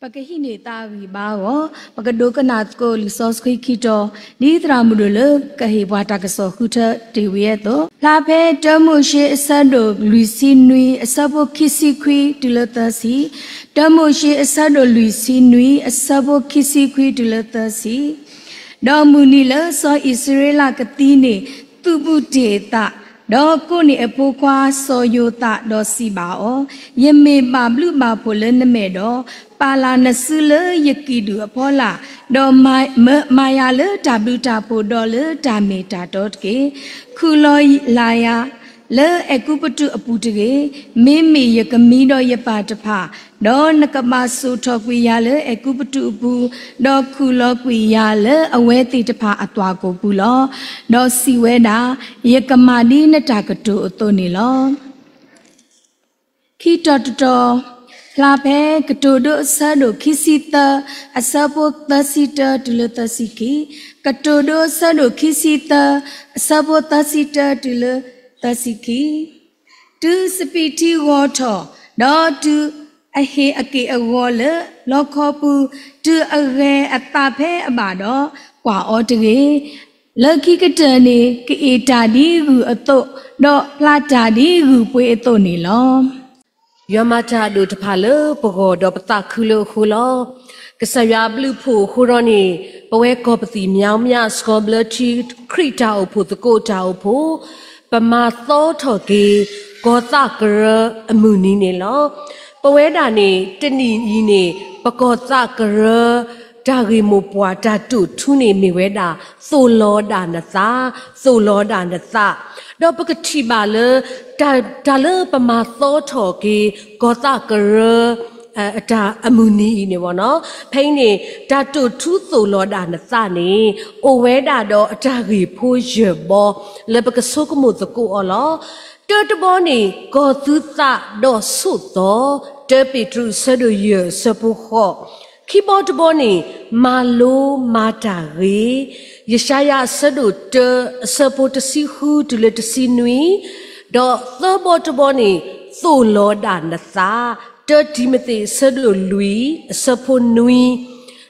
ပကဟံးန့ၢ်သးဂံၢ်ဘါအဂီၢ် ပကဒိကနၣ်သကိးလံာ်စီဆှံခံတီၤ ဒ်သရၣ်မုၣ်ဒိၣ်လၢကဟ့ၣ်ပှၤတၢ်ကစီၣ်ဃုထၢတ့ၢ်ဝံၤအသိး, ဖျါဖဲတၢမိၤၡ့အဆၢဒိၣ်လွံၢ်ဆံနွံအဆၢဖိခံဆံခွံတုၤလၢသၢဆံ, တၢမိၤၡ့အဆၢဒိၣ်လွံၢ်ဆံနွံအဆၢဖိခံဆံခွံတုၤလၢသၢဆံ. ဒီးမုၢ်နံၤလၢစီၤအံၣ်စရ့လးကသံန့ၣ် သုးဘူးတ့ၢ်အသး, ဒီးကိးန့ၢ်အဖိခွါစီၤယိၤသးဒီးစံးဘၣ်အီၤ, ယမ့ၢ်ဘၣ်ဘျုးဘၣ်ဖှိၣ်လၢနမဲာ်ဒီး, ပာ်လၢ်နစုလၢယကံၣ်ဒုၣ်အဖီလာ်, ဒီးမၤယၤလၢတၢ်ဘျုးတၢ်ဖှိၣ်ဒီးလၢတၢ်မ့ၢ်တၢ်တီတက့ၢ်. ခူၣ်လီၤယၤလၢအဲၤကူပတူးအပူၤတဂ့ၤ, မ့မ့ၢ်ယကမံဒီးယပၢ်တဖၣ်, ဒီးနကဘၣ်စိာ်ထီၣ်ကွံာ်ယၤလၢအဲၤကူပတူးအပူၤ, ဒီးခူၣ်လီၤကွံာ်ယၤလၢအဝဲသ့ၣ်တဖၣ်အသွၣ်ခိၣ်ပူၤလီၤ. ဒီးစံးဝဲဒၣ်, ယကမၤဒ်နတၢ်ကတိၤအသိးန့ၣ်လီၤ. ခံတီၤတတီၤ, ဖျါဖဲကတိၤဒိအဆၢဒိၣ်ခံဆံသၢ အဆၢဖိသၢဆံတၢတုၤလၢသၢဆံခံ, ကတိၤဒိအဆၢဒိၣ်ခံဆံသၢ အဆၢဖိသၢဆံတၢတုၤလၢသၢဆံခံ. တုၤစပံးထံဂီၤထီၣ်, ဒီးတုၤအဟ့ၣ်အက့ၢ်အဂီၤလၢလီခီပူၤ, တုၤအဂဲၤအသးဖဲအဘၣ်ဒီး, ကွၢ်အီၤတဂ့ၤ. လၢခံကတၢၢ်န့ၣ် ကအ့ၣ်တၢ်ဒ်ဂုၢ်အသိး, ဒီးဖျါတၢ်ဒ်ဂုၢ်ပှ့ၤအသိးန့ၣ်လီၤ. ယွၤမၤတၢ်အဒိၣ်တဖၣ်လၢပဂီၢ်ဒီးပသးခုလၢအဃိလီၤ. ကစၢ်ယွၤအဘျုးအဖှိၣ်အဃိဒီးန့ၣ်, ပဝဲကီၢ်ပသံၣ်မၠါမၠါ စှီၤဘျၢထံခရံာ်တၢ်အိၣ်ဖှိၣ်သကိးတၢ်အိၣ်ဖှိၣ်, ပမၤသီထီၣ်က့ၤ ကီၤသးကရၢအမုၢ်နံၤန့ၣ်လီၤ. ပဝဲဒၣ်န့ၣ် တနံၣ်အံၤန့ၣ် ပကီၤသးကရၢ တၢ်ဂ့ၢ်မိၢ်ပှၢ်တၢ်တိာ်ထူန့ၣ်မ့ၢ်ဝဲဒၣ် သိၣ်လီၤဒၣ်နသး, သိၣ်လီၤဒၣ်နသး, ဒီးပကထံၣ်ဘၣ်လၢ တၢ်လၢပမၤသီထီၣ်က့ၤ ကီၤသးကရၢ အတၢ်အမုၢ်နံၤအံၤန့ၣ်ဘၣ်နီၤ, ဖဲအံၤန့ၣ် တၢ်တိာ်ထူသိၣ်လီၤဒၣ်နသးန့ၣ် အိၣ်ဝဲဒၣ်ဒီးအတၢ်ဂ့ၢ်ဖိယဲၢ်ဘီ လၢပကဆိကမိၣ်သကိးအီၤလီၤ. တၢတဘီန့ၣ် ကီၤသုသးဒီးဆိးသီ, တၢပ့းတရူးအဆၢဒိၣ်ယဲၢ်အဆၢဖိဃိး, ခံဘီတဘီန့ၣ် မၤလိမၤတၢ်ဂ့ၤ, ယၡါယၤအဆၢဒိၣ်တၢ အဆၢဖိတဆံဃုတုၤလၢတဆံနွံ, ဒီးသၢဘီတဘီန့ၣ် သိၣ်လီၤဒၣ်နသး, တၢတံၤမသ့း အဆၢဒိၣ်လွံၢ် အဆၢဖိနွံ,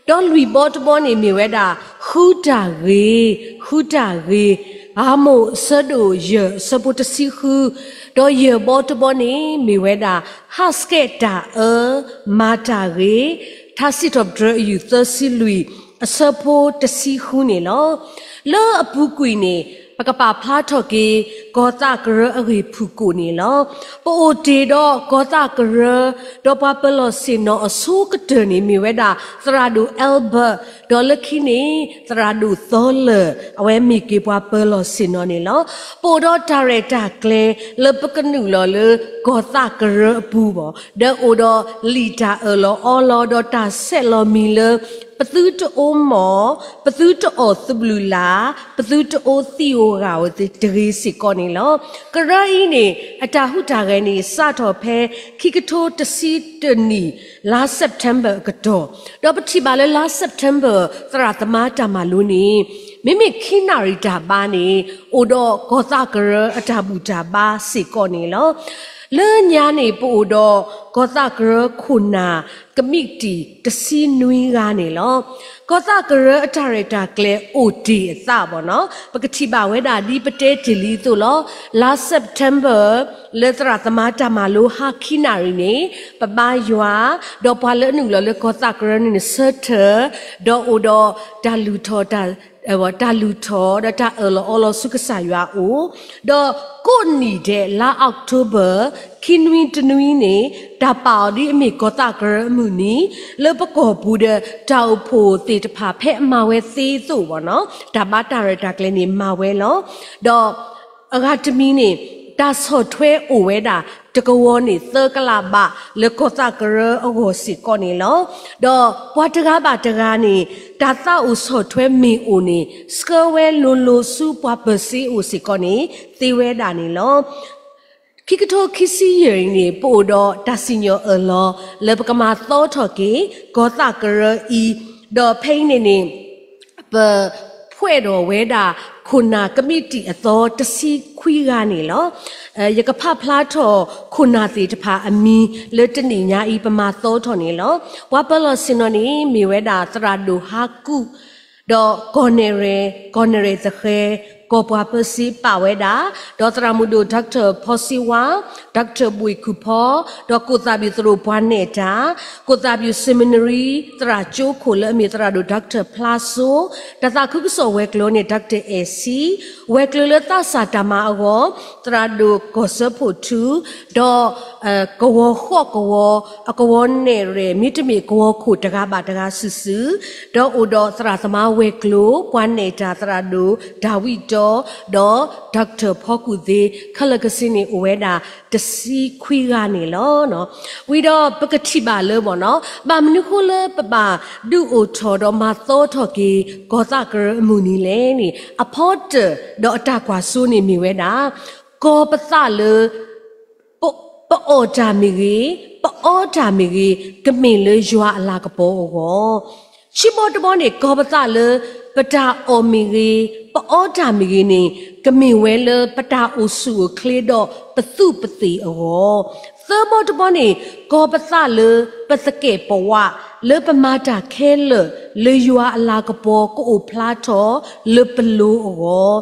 ဒီးလွံၢ်ဘီတဘီန့ၣ်မ့ၢ်ဝဲဒၣ် ဃုတၢ်ဂ့ၤ, ဃုတၢ်ဂ့ၤ, ဧၤမိၣ်အဆၢဒိၣ်ယဲၢ် အဆၢဖိတဆံဃု, ဒီးယဲၢ်ဘီတဘီန့ၣ်မ့ၢ်ဝဲဒၣ် ဟးဆှဲးတၢ်အၢ, မၤတၢ်ဂ့ၤ, ထါစံးထီၣ်ပတြၢၤအယုၢ်သၢဆံလွံၢ် အဆၢဖိတဆံဃုန့ၣ်လီၤ. လၢအပူၤကွံာ်န့ၣ် ပကပာ်ဖျါထီၣ်က့ၤ ကီၤသးကရၢအဂ့ၢ်ဖုၣ်ကိာ်န့ၣ်လီၤ. ပအိၣ်တ့ၢ်ဒီးကီၤသးကရၢ ဒီးပှၤပၢၤလီၢ်ဆ့ၣ်နီၤအဆိကတၢၢ်န့ၣ် မ့ၢ်ဝဲဒၣ် သရၣ်ဒိၣ် Albert ဒီးလၢခံန့ၣ် သရၣ်ဒိၣ်သီလၢၢ် အဝဲမ့ၢ်က့ၤပှၤပၢၤလီၢ်ဆ့ၣ်နီၤန့ၣ်လီၤ. ပအိၣ်ဒီးတၢ်ရဲၣ်တၢ်ကျဲၤ လၢပကနုာ်လီၤလၢ ကီၤသးကရၢအပူၤဘၣ်, ဒီးအိၣ်ဒီးလံာ်တၢ်အၢၣ်လီၤအီလီၤ ဒီးတၢ်ဆဲးလီၤမံၤလၢ ပသုတအိၣ်မီၢ်, ပသုတအီၣ်သဘျုးလၢ်, ပသုတအိၣ်သံးအိၣ်ဂၢ်ဝဲတဂ့ၤစ့ၢ်ကီးန့ၣ်လီၤ. ကရၢအံၤန့ၣ် အတၢ်ဟူးတၢ်ဂဲၤန့ၣ် စးထီၣ်ဖဲ ခံကထိတဆံတနံၣ် လါ September အကတီၢ်, ဒီးပထံၣ်ဘၣ်လၢလါ September သရၣ်သမါတၢ်မၤလိန့ၣ် မ့မ့ၢ်ခံနၣ်ရံၣ်တၢ်ဘါန့ၣ် အိၣ်ဒီးကီၤသးကရၢအတၢ်ဘူၣ်တၢ်ဘါစ့ၢ်ကီးန့ၣ်လီၤ. လၢညါန့ၣ် ပအိၣ်ဒီးကီၤသးကရၢခိၣ်နၢ် ကမံးတံာ် တဆံနွံဂၤန့ၣ်လီၤ. ကီၤသးကရၢအတၢ်ရဲၣ်တၢ်ကျဲၤအိၣ်တ့ၢ်အသးဘၣ်နီၤ, ပကထံၣ်ဘၣ်ဝဲဒၣ်ဒ်ပတဲတ့ၢ်လံအသိးလီၤ. လါ September လၢသရၣ်သမါတၢ်မၤလိဟါခံနၣ်ရံၣ်န့ၣ် ပဘါယွၤ, ဒီးပှၤလၢအနုာ်လီၤလၢကီၤသးကရၢန့ၣ်န့ၣ် ဆၢထၢၣ်, ဒီးအိၣ်ဒီးတၢ်လုၢ်ထီၣ် တၢ်လုၢ်ထီၣ်ဒီးတၢ်အၢၣ်လီၤအီလီၤဆူကစၢ်ယွၤအအိၣ်, ဒီးကိးနံၣ်ဒဲးလါ October ခံနွံတနွံန့ၣ် တၢ်ပာ်အီၤဒ်အမ့ၢ်ကီၤသးကရၢအမုၢ်နံၤ လၢပကီၢ်ပူၤဒီး တၢ်အိၣ်ဖှိၣ်သ့ၣ်တဖၣ်ဖဲအမၤဝဲသ့အသိးဘၣ်နီၤ, တၢ်ဘါတၢ်ရဲၣ်တၢ်ကျဲၤန့ၣ်မၤဝဲလီၤ. ဒီးအဂၤတမံၤန့ၣ် တၢ်ဆီၣ်ထွဲအိၣ်ဝဲဒၣ် တကဝီၤန့ၣ်သၢကလးဘး လၢကီၤသးကရၢအဂီၢ်စ့ၢ်ကီးန့ၣ်လီၤ. ဒီးပှၤတဂၤဘၣ်တဂၤန့ၣ် တၢ်သးအိၣ်ဆီၣ်ထွဲမ့ၢ်အိၣ်န့ၣ် ဆှၢဝဲလိၤလိၤဆူပှၤပၢၤစ့အအိၣ်စ့ၢ်ကီးန့ၣ် သ့ဝဲဒၣ်န့ၣ်လီၤ. ခံကထိခံဆံယဲၢ်အံၤန့ၣ် ပအိၣ်ဒီးတၢ်စံၣ်ညီၣ်အၢၣ်လီၤ လၢပကမၤသီထီၣ်က့ၤ ကီၤသးကရၢအံၤ, ဒီးဖဲအံၤန့ၣ်န့ၣ် ပဖှဲးထီၣ်ဝဲဒၣ် ခိၣ်နၢ်ကမံးတံာ်အသီတဆံခွံဂၤန့ၣ်လီၤ. ယကဖးဖျါထီၣ်ခိၣ်နၢ်သ့ၣ်တဖၣ်အမံၤလၢတနံၣ်ညါအံၤ ပမၤသီထီၣ်န့ၣ်လီၤ. ပှၤပၢၤလီၢ်ဆ့ၣ်နီၤန့ၣ် မ့ၢ်ဝဲဒၣ်သရၣ်ဒိၣ်ဟါကူၣ်, ဒီးကီၢ်နဲၣ်ရဲၣ်, ကီၢ်နဲၣ်ရဲၣ်သဃဲၤ, ကီၢ်ပှၤပၢစ့ပာ်ဝဲဒၣ်, ဒီးသရၣ်မုၣ်ဒိၣ် Doctor ဖီစ့ဝါ, Doctor ဘှ့ၣ်ခူၣ်ဖီ, ဒီးကိၣ်သးဘံၣ်သရိာ်ပှၤနဲၣ်တၢ်, ကိၣ်သးဘံၣ် Seminary သရၣ်ကၠိခိၣ်လၢအမ့ၢ်သရၣ်ဒိၣ် Doctor ဖျါစိ, တၢ်သးခုကစီၣ်ဝဲၤကျိၤန့ၣ် Doctor အဲၣ်ဆံ, ဝဲၤကျိၤလၢသးစၢ်တၢ်မၤအဂီၢ် သရၣ်ဒိၣ်ကီၢ်စၢဖှိၣ်ထူ, ဒီး ကဝီၤဃီၣ်ကဝီၤ, အကဝီၤနဲၣ်ရဲၣ် မ့တမ့ၢ်ကဝီၤခိၣ်တဂၤဘၣ်တဂၤစုာ်စုာ်, ဒီးအိၣ်ဒီးသရၣ်သမါဝဲၤကျိၤ ပှၤနဲၣ်တၢ်သရၣ်ဒိၣ် တၢ်ဝံတီ ဒီး Doctor ဖီကူၣ်သ့ ခဲလၢာ်ကစ့န့ၣ်အိၣ်ဝဲဒၣ် တဆံခွံဂၤန့ၣ်လီၤ. ဝံၤဒီးပကထံၣ်ဘၣ်လၢဘၣ်နီၤ ဘၣ်မနုၤဃိလၢပဘၣ်ဒုးအိၣ်ထီၣ်ဒီးမၤသီထီၣ်က့ၤ ကီၤသးကရၢအမုၢ်နံၤလဲၣ်န့ၣ် အဖီတၢၢ်ဒီးအတၢ်ကွၢ်စိန့ၣ်မ့ၢ်ဝဲဒၣ် ကီၤပသးလၢ ပ ပအီၣ်တၢ်မ့ၢ်ဂ့ၤ, ပအီတၢ်မ့ၢ်ဂ့ၤ, ကမ့ၢ်လၢယွၤအလၤကပီၤအဂီၢ်, ခံဘီတဘီန့ၣ် ကီၤပသးလၢ ပတၢ်အီၣ်မ့ၢ်ဂ့ၤ, ပအီတၢ်မ့ၢ်ဂ့ၤန့ၣ် ကမ့ၢ်ဝဲလၢပတၢ်အိၣ်ဆူၣ်အိၣ်ချ့ဒီးပသူးပသ့ၣ်အဂီၢ်, သၢဘီတဘီန့ၣ် ကီၤပသးလၢ ပသကဲာ်ပဝး လၢပမၤတၢ်ခဲလၢာ် လၢယွၤအလၤကပီၤကအိၣ်ဖျါထီၣ်လၢပလိၤအဂီၢ်,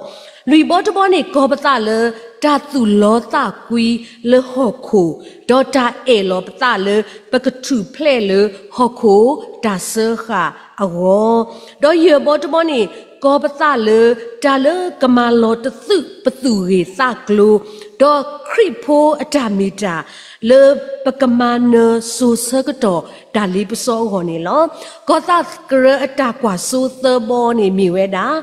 လွံၢ်ဘီတဘီန့ၣ် ကီၤပသးလၢ တၢ်သူၣ်လီသးကွံလၢဟီၣ်ခိၣ်, ဒီးတၢ်အဲၣ်လီၤပသးလၢ ပကထူၣ်ဖျဲးလၢဟီၣ်ခိၣ်တၢ်စၢဃာ်အဂီၢ်, ဒီးယဲၢ်ဘီတဘီန့ၣ် ကီၤပသးလၢ တၢ်လၢကမၤလီၤတသူးပသူၣ်ဂ့ၢ်သးကျိၤ, ဒီးခရံာ်ဖိအတၢ်မ့ၢ်တၢ် လၢပကမၤနၢၤစိၤဆၢကတီၢ်တၢ်လ့ပစီအဂီၢ်န့ၣ်လီၤ. ကီၤသးကရၢအတၢ်ကွၢ်စိသၢဘီန့ၣ်မ့ၢ်ဝဲဒၣ်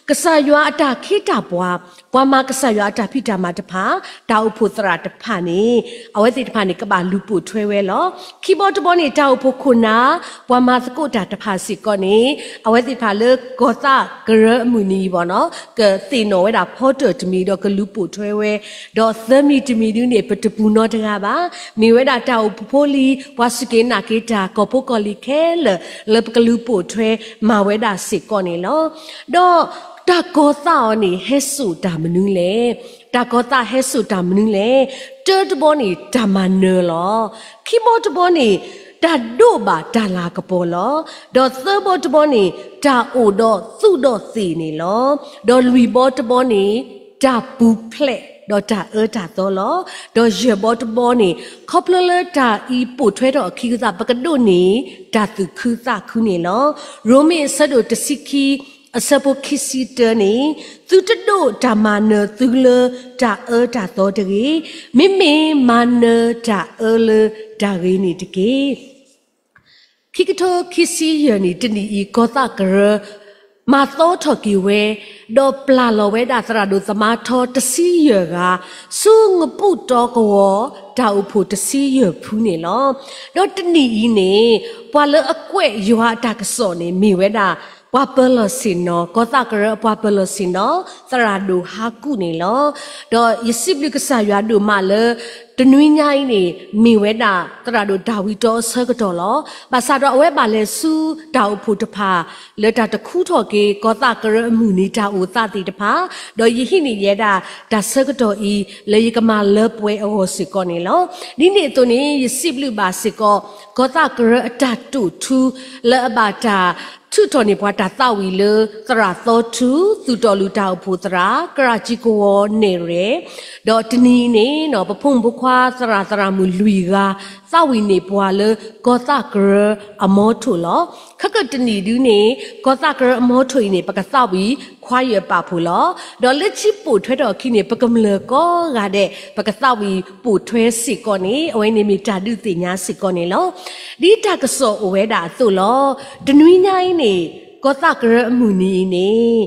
ကစၢ်ယွၤအတၢ်ခ့တၢ်ပှၤ, ပှၤမၤကစၢ်ယွၤအတၢ်ဖံးတၢ်မၤတဖၣ် တၢ်အိၣ်ဖှိၣ်သရၣ်တဖၣ်န့ၣ် အဝဲသ့ၣ်တဖၣ်န့ၣ် ကဘၣ်လူၤပိာ်ထွဲဝဲလီၤ. ခံဘီတဘီန့ၣ် တၢ်အိၣ်ဖှိၣ်ခိၣ်နၢ် ပှၤမၤသကိးတၢ်တဖၣ်စ့ၢ်ကီးန့ၣ် အဝဲသ့ၣ်တဖၣ်လၢကီၤသးကရၢအမုၢ်နံၤအံၤဘၣ်နီၤ ကသ့ၣ်နီၣ်ဝဲဒၣ်ဖီတၢၢ်တမံၤဒီးကလူၤပိာ်ထွဲဝဲ, ဒီးသၢမံၤတမံၤဒုန့ၣ် ပတပူၤနီတဂၤဘၣ်. မ့ၢ်ဝဲဒၣ်တၢ်အိၣ်ဖှိၣ်ဖိလံၤ ပှၤစူၢ်က့ၤနာ်က့ၤတၢ် ကီၢ်ဖိကီၢ်လံၤခဲလၢာ် လၢပကလူၤပိာ်ထွဲမၤဝဲဒၣ်စ့ၢ်ကီးန့ၣ်လီၤ. ဒီးတၢ်ကီၤသးအီၤန့ၣ် ဟဲစိာ်တၢ်မနုၤလဲၣ်. တၢ်ကီၤသးဟဲစိာ်တၢ်မနုၤလဲၣ်. တၢတဘီန့ၣ် တၢ်မၤနၢၤလီၤ. ခံဘီတဘီန့ၣ် တၢ်ဒိးဘၣ်တၢ်လၤကပီၤလီၤ. ဒီးသၢဘီတဘီန့ၣ် တၢ်အိၣ်ဒီးသူၣ်ဒီးသ့ၣ်န့ၣ်လီၤ. ဒီးလွံၢ်ဘီတဘီန့ၣ် တၢ်ပူၤဖျဲးဒီးတၢ်အၢတၢ်သီလီၤ. ဒီးယဲၢ်ဘီတဘီန့ၣ် ခီဖျိလၢတၢ်အံၤပိာ်ထွဲထီၣ်အခံကသး ပကဒိးန့ၢ် တၢ်သူၣ်ခုသးခုန့ၣ်လီၤ. ရိမ့ၤအဆၢဒိၣ်တဆံခံ အဆၢဖိခံဆံတၢန့ၣ်, သုတဒိးတၢ်မၤနၢၤသုလၢတၢ်အၢတၢ်သီတဂ့ၤ, မ့မ့ၢ်မၤနၢၤတၢ်အၢလၢတၢ်ဂ့ၤန့ၣ်တက့ၢ်. ခံကထိခံဆံယဲၢ်နံၣ်တနံၣ်အံၤ ကီၤသးကရၢ မၤသီထီၣ်က့ၤဝဲ, ဒီးပျၢ်လီၤဝဲဒၣ်သရၣ်ဒိၣ်သမါထီတဆံယဲၢ်ဂၤ, ဆူငပူးတီကဝီၤ တၢ်အိၣ်ဖှိၣ်တဆံယဲၢ်ဖုန့ၣ်လီၤ. ဒီးတနံၣ်အံၤန့ၣ် ပှၤလၢအကွဲးယွၤအတၢ်ကစီၣ်န့ၣ် မ့ၢ်ဝဲဒၣ် ပှၤပၢၤလီၢ်ဆ့ၣ်နီၤ, ကီၤသးကရၢအပှၤပၢၤလီၢ်ဆ့ၣ်နီၤ သရၣ်ဒိၣ်ဟါကူၣ်န့ၣ်လီၤ. ဒီးယစံးဘျုးကစၢ်ယွၤဒိၣ်မးလၢ တနွံညါအံၤန့ၣ် မ့ၢ်ဝဲဒၣ်သရၣ်ဒိၣ်တၢ်ဝံတီအဆၢကတီၢ်လီၤ. ဘၣ်ဆၣ်ဒီးအဝဲဘၣ်လဲၤဆူတၢ်အိၣ်ဖှိၣ်တဖၣ် လၢတၢ်တခူထီၣ်က့ၤ ကီၤသးကရၢအမုၢ်နံၤတၢ်အိၣ်သးသ့ၣ်တဖၣ်, ဒီးယဟံးန့ၢ်ယဲဒၣ်တၢ်ဆၢကတီၢ်အံၤ လၢယကမၤလၢပှဲၤအဂီၢ်စ့ၢ်ကီးန့ၣ်လီၤ. ဒ်န့ၣ်အသိးန့ၣ် ယစံးဘျုးဘၣ်စ့ၢ်ကီး ကီၤသးကရၢအတၢ်တိာ်ထူ လၢအဘၣ်တၢ်ထုးထီၣ်န့ၢ်ပှၤတၢ်သးဝံၣ်လၢ သရၣ်သီထူ သူၣ်တီၤလုၢ်တၢ်အိၣ်ဖှိၣ်သရၣ် ကရၣ်ကံကဝီၤနဲၣ်ရဲၣ်, ဒီးတနံၤအံၤန့ၣ် ပဖိမုၣ်ဖိခွါသရၣ်သရၣ်မုၣ်လွံၢ်ဂၤ သးဝံၣ်န့ၢ်ပှၤလၢ ကီၤသးကရၢအမီထိၣ်လီၤ. ခဲကတနံၣ်ဒုန့ၣ် ကီၤသးကရၢအမီထိၣ်အံၤန့ၣ် ပကသးဝံၣ်ခွါယဲၢ်ပာ်ဖှိၣ်လီၤ. ဒီးလၢခံပိာ်ထွဲထီၣ်အခံန့ၣ် ပကမျၢၢ်ကိးဂၤဒဲး ပကသးဝံၣ်ပိာ်ထွဲစ့ၢ်ကီးန့ၣ် အဝဲန့ၣ်မ့ၢ်တၢ်ဒုးသ့ၣ်ညါစ့ၢ်ကီးန့ၣ်လီၤ. ဒ်တၢ်ကစီၣ်အိၣ်ဝဲဒၣ်အသိးလီၤ. တနွံညါအံၤန့ၣ် ကီၤသးကရၢအမုၢ်နံၤအံၤန့ၣ်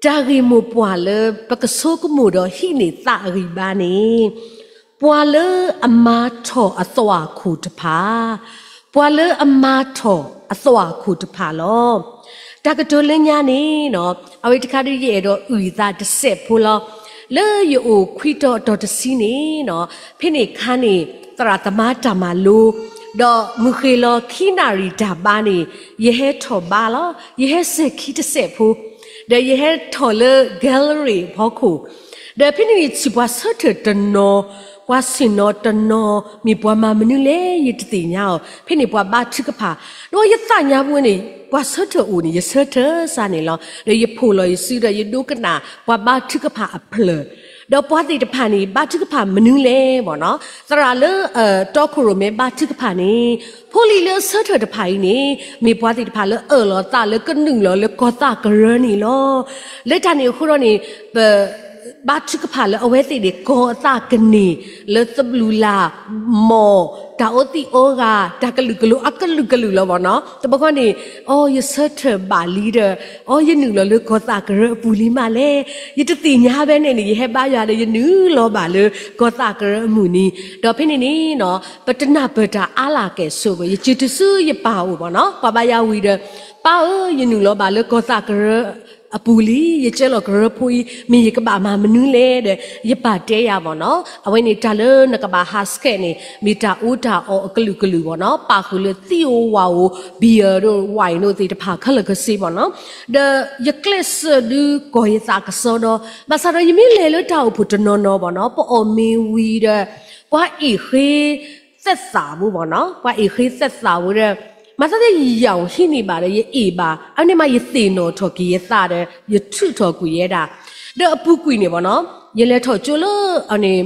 တၢ်ဂ့ၢ်မိၢ်ပှၢ်လၢပကဆိကမိၣ်ဒီးဟံးန့ၢ်သးအဂံၢ်ဘါန့ၣ် ပှၤလၢအမၤထီၣ်အသွၣ်ခိၣ်တဖၣ်, ပှၤလၢအမၤထီၣ်အသွၣ်ခိၣ်တဖၣ်လီၤ. တၢ်ကတိၤလၢညါန့ၣ် အဝဲတခါဒုးယအဲၣ်ဒိးအုၣ်ယသးတစဲးဖိလီၤ. လၢယအိၣ်ခွံတီၤအတီၤတဆံန့ၣ် ဖဲန့ၣ်ခါန့ၣ် သရၣ်သမါတၢ်မၤလိ ဒီးမုၢ်ဃ့ၢ်လီၤခံနၣ်ရံၣ်တၢ်ဘါန့ၣ် ယဟဲထီၣ်ဘါလီၤ. ယဟဲစဲၤခံတစဲးဖိ ဒီးယဟဲထီၣ်လၢ gallery အဖီခိၣ် ဒီးဖဲန့ၣ်န့ၣ် ဆံးပှၤဆၢထၢၣ်တနီၤ, ပှၤဆ့ၣ်နီၤတနီၤ, မ့ၢ်ပှၤမၤမနုၤလဲၣ် ယတသ့ၣ်ညါအီၤ, ဖဲန့ၣ်ပှၤဘါထုကဖၣ်, ဒီးယသးညါပူၤန့ၣ် ပှၤဆၢထၢၣ်အိၣ်န့ၣ် ယဆၢထၢၣ်စ့ၢ်န့ၣ်လီၤ. ဒီးယဖိးလီၤယစုဒီး ယဒိကနၣ်ပှၤဘါထုကဖၣ်အဖျၢၣ်, ဒီးပှၤသ့ၣ်တဖၣ်န့ၣ် ဘါထုကဖၣ်မနုၤလဲၣ်မ့ၢ်နီၤ, သရၣ်လၢ တီခိၣ်ရိၣ်မဲဘါထုကဖၣ်န့ၣ်, ဖိလံၤလၢအဆၢထၢၣ်တဖၣ်အံၤန့ၣ် မ့ၢ်ပှၤသ့ၣ်တဖၣ်လၢအၢၣ်လီၤသးလၢကနုာ်လီၤလၢကီၤသးကရၢန့ၣ်လီၤ. လၢတၢ်န့ၣ်အဃိဒီးန့ၣ် ပ ဘါထုကဖၣ်လၢအဝဲသ့ၣ်န့ၣ် ကီၤအသးကန့ၢ် လၢသဘျုးလၢ် မီၢ် တၢ်အီသံးအီဂၤ တၢ်ကလုာ်ကလုာ်အကလုာ်ကလုာ်လီၤမ့ၢ်နီၤ. တဘျီဃီန့ၣ် အိ ယဆၢထၢၣ်ဘၣ်လံဒီး အိ ယနုာ်လီၤလၢကီၤသးကရၢအပူၤလံမးလဲၣ်. ယတသ့ၣ်ညါဖဲန့ၣ်န့ၣ် ယဟဲဘါယွၤဒီး ယနုာ်လီၤဘၣ်လၢကီၤသးကရၢအမုၢ်နံၤ, ဒီးဖဲန့ၣ်န့ၣ်နီၤ ပတနၢ်ပၢၢ်တၢ်အါလၢ်ကဲၣ်ဆိးဘၣ်, ယစံးတစုယပၢ်အိၣ်မ့ၢ်နီၤ, ပှၤဘါယွၤဝံၤဒီး ပၢ်ဧၢ, ယနုာ်လီၤဘၣ်လၢကီၤသးကရၢအပူၤလံ, ယကဲလီၤကရၢဖိအံၤ မ့ၢ်ယကဘၣ်မၤမနုၤလဲၣ်ဒီး ယပၢ်တဲယၤမ့ၢ်နီၤ. အဝဲန့ၣ်တၢ်လၢနကဘၣ်ဟးဆှဲးန့ၣ် မ့ၢ်တၢ်အီတၢ်အီအကလုာ်ကလုာ်မ့ၢ်နီၤ, ပာ်ဃုာ်လၢသံးဧိၤဝၣ်ဧိၤ beer ဒီး wine ဒိၣ်သ့ၣ်တဖၣ်ခဲလၢာ်ခဲဆ့မ့ၢ်နီၤ. ဒီးယကျဲးစၢးဒုးကီၢ်ယသးကစီဒီး ဘၣ်ဆၣ်ဒီးယမ့ၢ်လဲၤလၢတၢ်အိၣ်ဖှိၣ်တနီၤနီၤမ့ၢ်နီၤ, ပအီၣ်မ့ၤဝံၤဒီး ပှၤအ့ၣ်ဃ့ သက်သာဘူးပေါ့နော်, ပှၤအ့ၣ်ဃ့ သက်သာဘူးဒီး မၤသးဒ်ယံာ်ယံာ်ဟံးန့ၢ်ဘၣ်ဒီး ယအ့ၣ်ဘၣ်, အန့ၣ်မးယသ့ၣ်နီၣ်ထီၣ်က့ၤယသးဒီး ယထုးထီၣ်ကွံာ်ယဲဒၣ်, ဒီးအပူၤကွံာ်န့ၣ်ပေါ့နော်, ယလဲၤထီၣ်ကၠိလၢ အန့ၣ်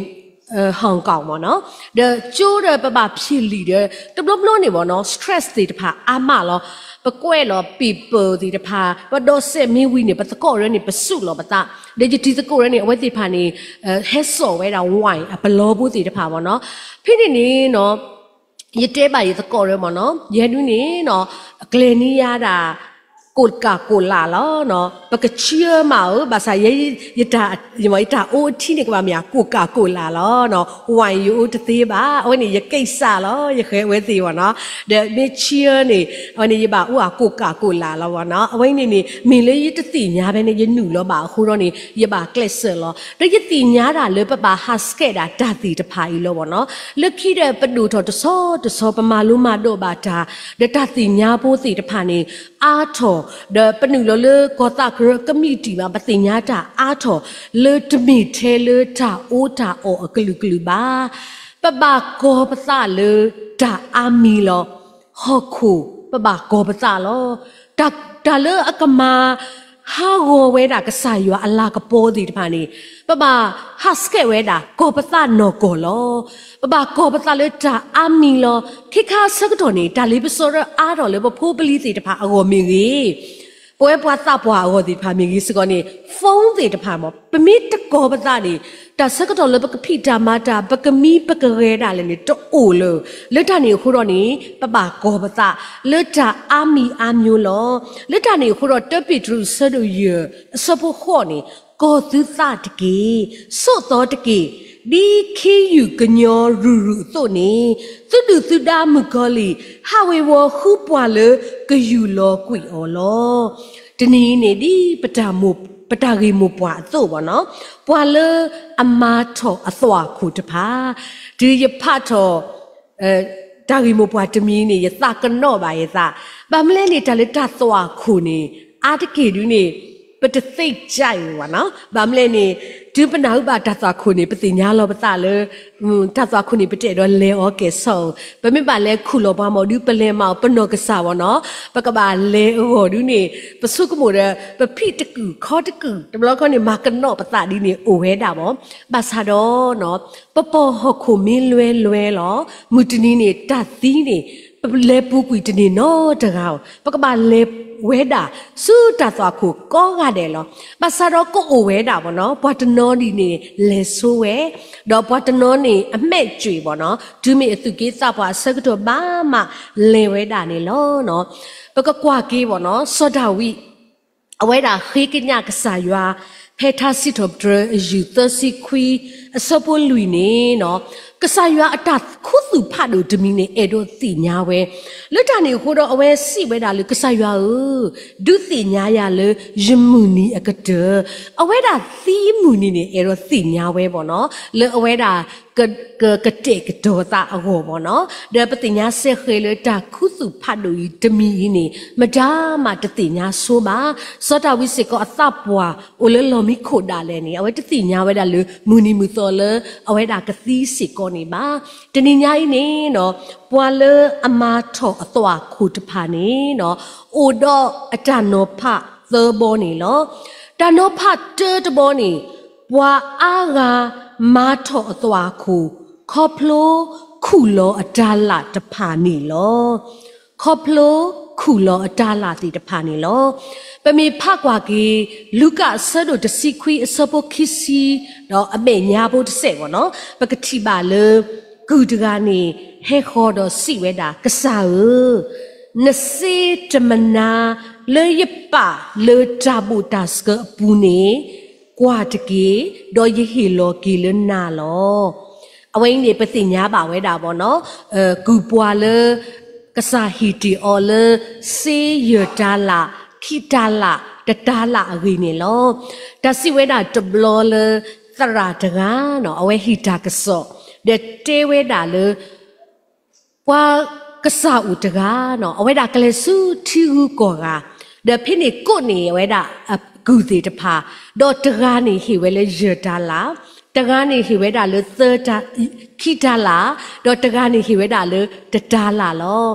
Hong Kong ပေါ့နော်, ဒီးကၠိဒီးပဘၣ်ဖံးလံာ်ဒီး တဘျီဘျီန့ၣ်ပေါ့နော် stress သ့ၣ်တဖၣ်အါမးလီၤ, ပကွဲးလီၤ paper သ့ၣ်တဖၣ် ပဒိးစဲးမ့ၢ်ဝံၤန့ၣ် ပသကိးရဲၣ်န့ၣ် ပစူးလီၤပသး, ဒီးယတံၤသကိးရဲၣ်န့ၣ် အဝဲသ့ၣ်တဖၣ်န့ၣ် ဟဲစိာ်ဝဲဒၣ် wine အပလီဘိသ့ၣ်တဖၣ်ပေါ့နော်, ဖဲန့ၣ်န့ၣ်နီၤ ယတဲဘၣ်ယသကိးရဲၣ်မ့ၢ်နီၤ, ယဲဒုးန့ၣ်နီၤ ကျဲၤန့ၢ်ယၤဒၣ် Coca-Cola လီၤနီၤ, ပကဆှၢမးဧၢ, ဘၣ်ဆၣ်ယဲ ယတၢ် ယတၢ်အိၣ်အထံန့ၣ်ကဘၣ်မ့ၢ် Coca-Cola လီၤနီၤ, wine ယအိၣ်တသ့ဘၣ်, အဝဲန့ၣ်ယကိစ္စလီၤ, ယဃဲၤအဝဲသ့ၣ်မ့ၢ်နီၤ, ဒီးမ့ၢ်ဆှၢန့ၣ် အဝဲန့ၣ်ယဘၣ်အိၣ်အ Coca-Cola လီၤမ့ၢ်နီၤ, အဝဲန့ၣ်န့ၣ် မ့ၢ်လၢယတသ့ၣ်ညါဖဲန့ၣ် ယနုာ်လီၤဘၣ်အဃိဒီးန့ၣ် ယဘၣ်ကျဲးစၢးလီၤ, ဒီးယသ့ၣ်ညါဒၣ်လၢပဘၣ်ဟးဆှဲးဒၣ်တၢ်သ့ၣ်တဖၣ်အံၤလီၤမ့ၢ်နီၤ, လၢခံဒီးပဒိၣ်ထီၣ်တဆီတဆီ ပမၤလိမၤဒိးဘၣ်တၢ်, ဒီးတၢ်သ့ၣ်ညါဖိသ့ၣ်တဖၣ်န့ၣ် အါထီၣ်, ဒီးပနုာ်လီၤလၢကီၤသးကရၢကမံးတံာ်မး ပသ့ၣ်ညါတၢ်အါထီၣ်, လၢတမ့ၢ်ထဲလၢတၢ်အီတၢ်အီအကလုာ်ကလုာ်ဘၣ်, ပဘၣ်ကီၤပသးလၢတၢ်အါမံၤလီၤ, ဟီၣ်ခိၣ်ပဘၣ်ကီၤပသးလီၤ, တၢ် တၢ်လၢအကမၤ ဟးဂီၤဝဲဒၣ်ကစၢ်ယွၤအလၤကပီၤသ့ၣ်တဖၣ်န့ၣ် ပဘၣ်ဟးဆှဲးဝဲဒၣ် ကီၤပသးနီၢ်ကီၢ်လီၤ, ပဘၣ်ကီၤပသးလၢတၢ်အါမံၤလီၤ, ခဲခါဆၢကတီၢ်န့ၣ် တၢ်လ့ပစီဒၢအါထီၣ်လၢပဖိပလံၤသ့ၣ်တဖၣ်အဂီၢ်မ့ၢ်ဂ့ၤ, ပဝဲပှၤသးပှၢ်အဂီၢ်သ့ၣ်တဖၣ်မ့ၢ်ဂ့ၤစ့ၢ်ကီးန့ၣ် phone သ့ၣ်တဖၣ်မ့ၢ် ပမ့ၢ်တကီၤပသးန့ၣ် တၢ်ဆၢကတီၢ်လၢပကဖံးတၢ်မၤတၢ် ပကမံပကဂဲၤဒၣ်လဲာ်န့ၣ် တအိၣ်လၢၤ, လၢတၢ်န့ၣ်အဃိဒီးန့ၣ် ပဘၣ်ကီၤပသး လၢတၢ်အါမံၤအါမျိုးလီၤ, လၢတၢ်န့ၣ်အဃိဒီး တၢပ့းတရူးအဆၢဒိၣ်ယဲၢ် အဆၢဖိဃိးန့ၣ် ကီၤသုသးတက့ၢ်, ဆိးသီတက့ၢ်, ဒ်ခ့ယုၢ်ကညီရုၢ်ရုၢ်အသိးန့ၣ် သုဒုၣ်သုဒါမုၣ်ကီၤလံၢ် ဟးဝ့ၤဝီၤဃုပှၤလၢကယူၢ်လီၤကွံာ်အီၤလီၤ. တနံၤအံၤန့ၣ် ဒ်ပတၢ်မိၢ် ပတၢ်ဂ့ၢ်မိၢ်ပှၢ်အသိးဘၣ်နီၤ, ပှၤလၢအမၤထီၣ်အသွၣ်ခိၣ်တဖၣ်, တုၤယဖးထီၣ် တၢ်ဂ့ၢ်မိၢ်ပှၢ်တမံၤန့ၣ် ယသးကနီၣ်ဘၣ်ယသး, ဘၣ်မနုၤလဲၣ်န့ၣ် တၢ်လၢတၢ်သွၣ်ခိၣ်န့ၣ် အါတက့ၢ်ဒုးန့ၣ် ပတသ့ၣ်ညါအီၤဘၣ်နီၤ, ဘၣ်မနုၤလဲၣ်န့ၣ် တုၤပနၢ်ဟူဘၣ်တၢ်သွၣ်ခိၣ်န့ၣ် ပသ့ၣ်ညါလီၤပသးလၢ တၢ်သွၣ်ခိၣ်န့ၣ် ပတအဲၣ်ဒိးလဲၤအီၤကဲၣ်ဆိး, ပမ့ၢ်ဘၣ်လဲၤခူၣ်လီၤပှၤမီၢ်ဒုး ပလဲၤမၤအီၤ ပနီၢ်ကစၢ်ဘၣ်နီၤ, ပကဘၣ်လဲၤအဂီၢ်ဒုးန့ၣ် ပဆိကမိၣ်ဒီး ပဖံးတကုာ်ခီတကုာ် တဘျီခီန့ၣ် မၤကနီၣ်ပသးဒ်န့ၣ်အိၣ်ဝဲဒၣ်မီၢ်, ဘၣ်ဆၣ်ဒီး ပပီၢ်ဟီၣ်ခိၣ်မ့ၢ်လွဲလွဲလီၤ, မုၢ်တနံၤန့ၣ် တၢ်သံန့ၣ် ပလဲၤပူၤကွံာ်တန့ၢ်နီတဂၤ, ပကဘၣ်လဲၤဝဲဒၣ် ဆူတၢ်သွၣ်ခိၣ်ကိးဂၤဒဲးလီၤ. ဘၣ်ဆၣ်ဒီးကအိၣ်ဝဲဒၣ်ဘၣ်နီၤ, ပှၤတနီၤဒ်န့ၣ် လဲၤဆိဝဲ, ဒီးပှၤတနီၤန့ၣ် အမှတ်ကျော်ဘၣ်နီၤ, တုၤမ့ၢ်အသူၣ်က့သးပှၢ်အဆၢကတီၢ်ဘၣ်မး လဲၤဝဲဒၣ်န့ၣ်လီၤ. ပကကွၢ်က့ၤဘၣ်နီၤ, စီၤဒၤဝံး အဝဲဒၣ်ဃ့ကညးကစၢ်ယွၤ ဖဲထါစံးထီၣ်ပတြၢၤအယုၢ်သၢဆံခွံ အဆၢဖိလွံၢ်န့ၣ်နီၤ, ကစၢ်ယွၤအတၢ်ခူသူၣ်ဖးဒိၣ်တမံၤန့ၣ် အဲၣ်ဒိးသ့ၣ်ညါဝဲ, လၢတၢ်န့ၣ်အဃိဒီး အဝဲစံးဝဲဒၣ်လၢ ကစၢ်ယွၤဧၢ, ဒုးသ့ၣ်ညါယၤလၢယမုၢ်နံၤအကတၢၢ်. အဝဲဒၣ်သံအမုၢ်နံၤန့ၣ် အဲၣ်ဒိးသ့ၣ်ညါဝဲဘၣ်နီၤ, လၢအဝဲဒၣ် က က ကတဲာ်ကတီၤသးအဂီၢ်ဘၣ်နီၤ. ဒီးပသ့ၣ်ညါစဲဃဲၤလၢတၢ်ခူသူၣ်ဖးဒိၣ်အံၤတမံၤအံၤန့ၣ် မတၤမးတသ့ၣ်ညါဆိဘၣ်. စီၤဒၤဝံးစ့ၢ်ကီးအသးပှၢ်အိၣ်လၢလီၢ်မံခိၣ်ဒၣ်လဲာ်န့ၣ် အဝဲတသ့ၣ်ညါဝဲဒၣ်လၢမုၢ်နံၤမုၢ်သီလၢအဝဲဒၣ်ကသံစ့ၢ်ကီးန့ၣ်ဘၣ်. တနံၤညါအံၤန့ၣ်နီၤ ပှၤလၢအမၤထီၣ်အသွၣ်ခိၣ်တဖၣ်န့ၣ်နီၤ အိၣ်ဒီးအတၢ်နီၤဖးသၢဘီန့ၣ်လီၤ. တၢ်နီၤဖးတၢတဘီန့ၣ် ပှၤအါဂၤမၤထီၣ်အသွၣ်ခိၣ် ခီဖျိခူၣ်လီၤအတၤလၣ်တဖၣ်န့ၣ်လီၤ. ခီဖျိခူၣ်လီၤအတၤလၣ်သ့ၣ်တဖၣ်န့ၣ်လီၤ. ပမ့ၢ်ဖးကွၢ်က့ၤ လူၤကၣ်အဆၢဒိၣ်တဆံခွံအဆၢဖိခံဆံ ဒီးအမဲာ်ညါဖိတစဲးဘၣ်နီၤ ပကထံၣ်ဘၣ်လၢ ကုၢ်တဂၤန့ၣ် ဟဲဃီၤဒီးစံးဝဲဒၣ် ကစၢ်ဧၢ, နစ့တမနၤလၢယပာ်လၢတၢ်ဘိၣ်တၢ်စၢၤအပူၤန့ၣ် ကွၢ်တက့ၢ်, ဒီးယဟ့ၣ်လီၤက့ၤလၢနၤလီၤ. အဝဲအံၤန့ၣ် ပသ့ၣ်ညါဘၣ်ဝဲဒၣ်ဘၣ်နီၤ ကုၢ်ပှၤလၢ ကစၢ်ဟ့ၣ်တ့ၢ်အီၤလၢ စ့ယဲၢ်တၤလၣ်, ခံတၤလၣ်, တတၤလၣ်အဂ့ၢ်န့ၣ်လီၤ. တၢ်စံးဝဲဒၣ်တဘျီလၢ သရၣ်တဂၤနီၤ အဝဲဟ့ၣ်တၢ်ကစီၣ် ဒီးတဲဝဲဒၣ်လၢ ပှၤကစၢ်အိၣ်တဂၤနီၤ အဝဲဒၣ်ကလဲၤဆူထံဂုၤကီၢ်ဂၤ, ဒီးဖဲန့ၣ်ကိးန့ၢ်ဝဲဒၣ် ကုၢ်သ့ၣ်တဖၣ်, ဒီးတဂၤန့ၣ်ဟ့ၣ်ဝဲလၢယဲၢ်တၤလၣ်, တဂၤန့ၣ်ဟ့ၣ်ဝဲဒၣ်လၢ ခံတၤလၣ်, ဒီးတဂၤန့ၣ်ဟ့ၣ်ဝဲဒၣ်လၢတတၤလၣ်လီၤ.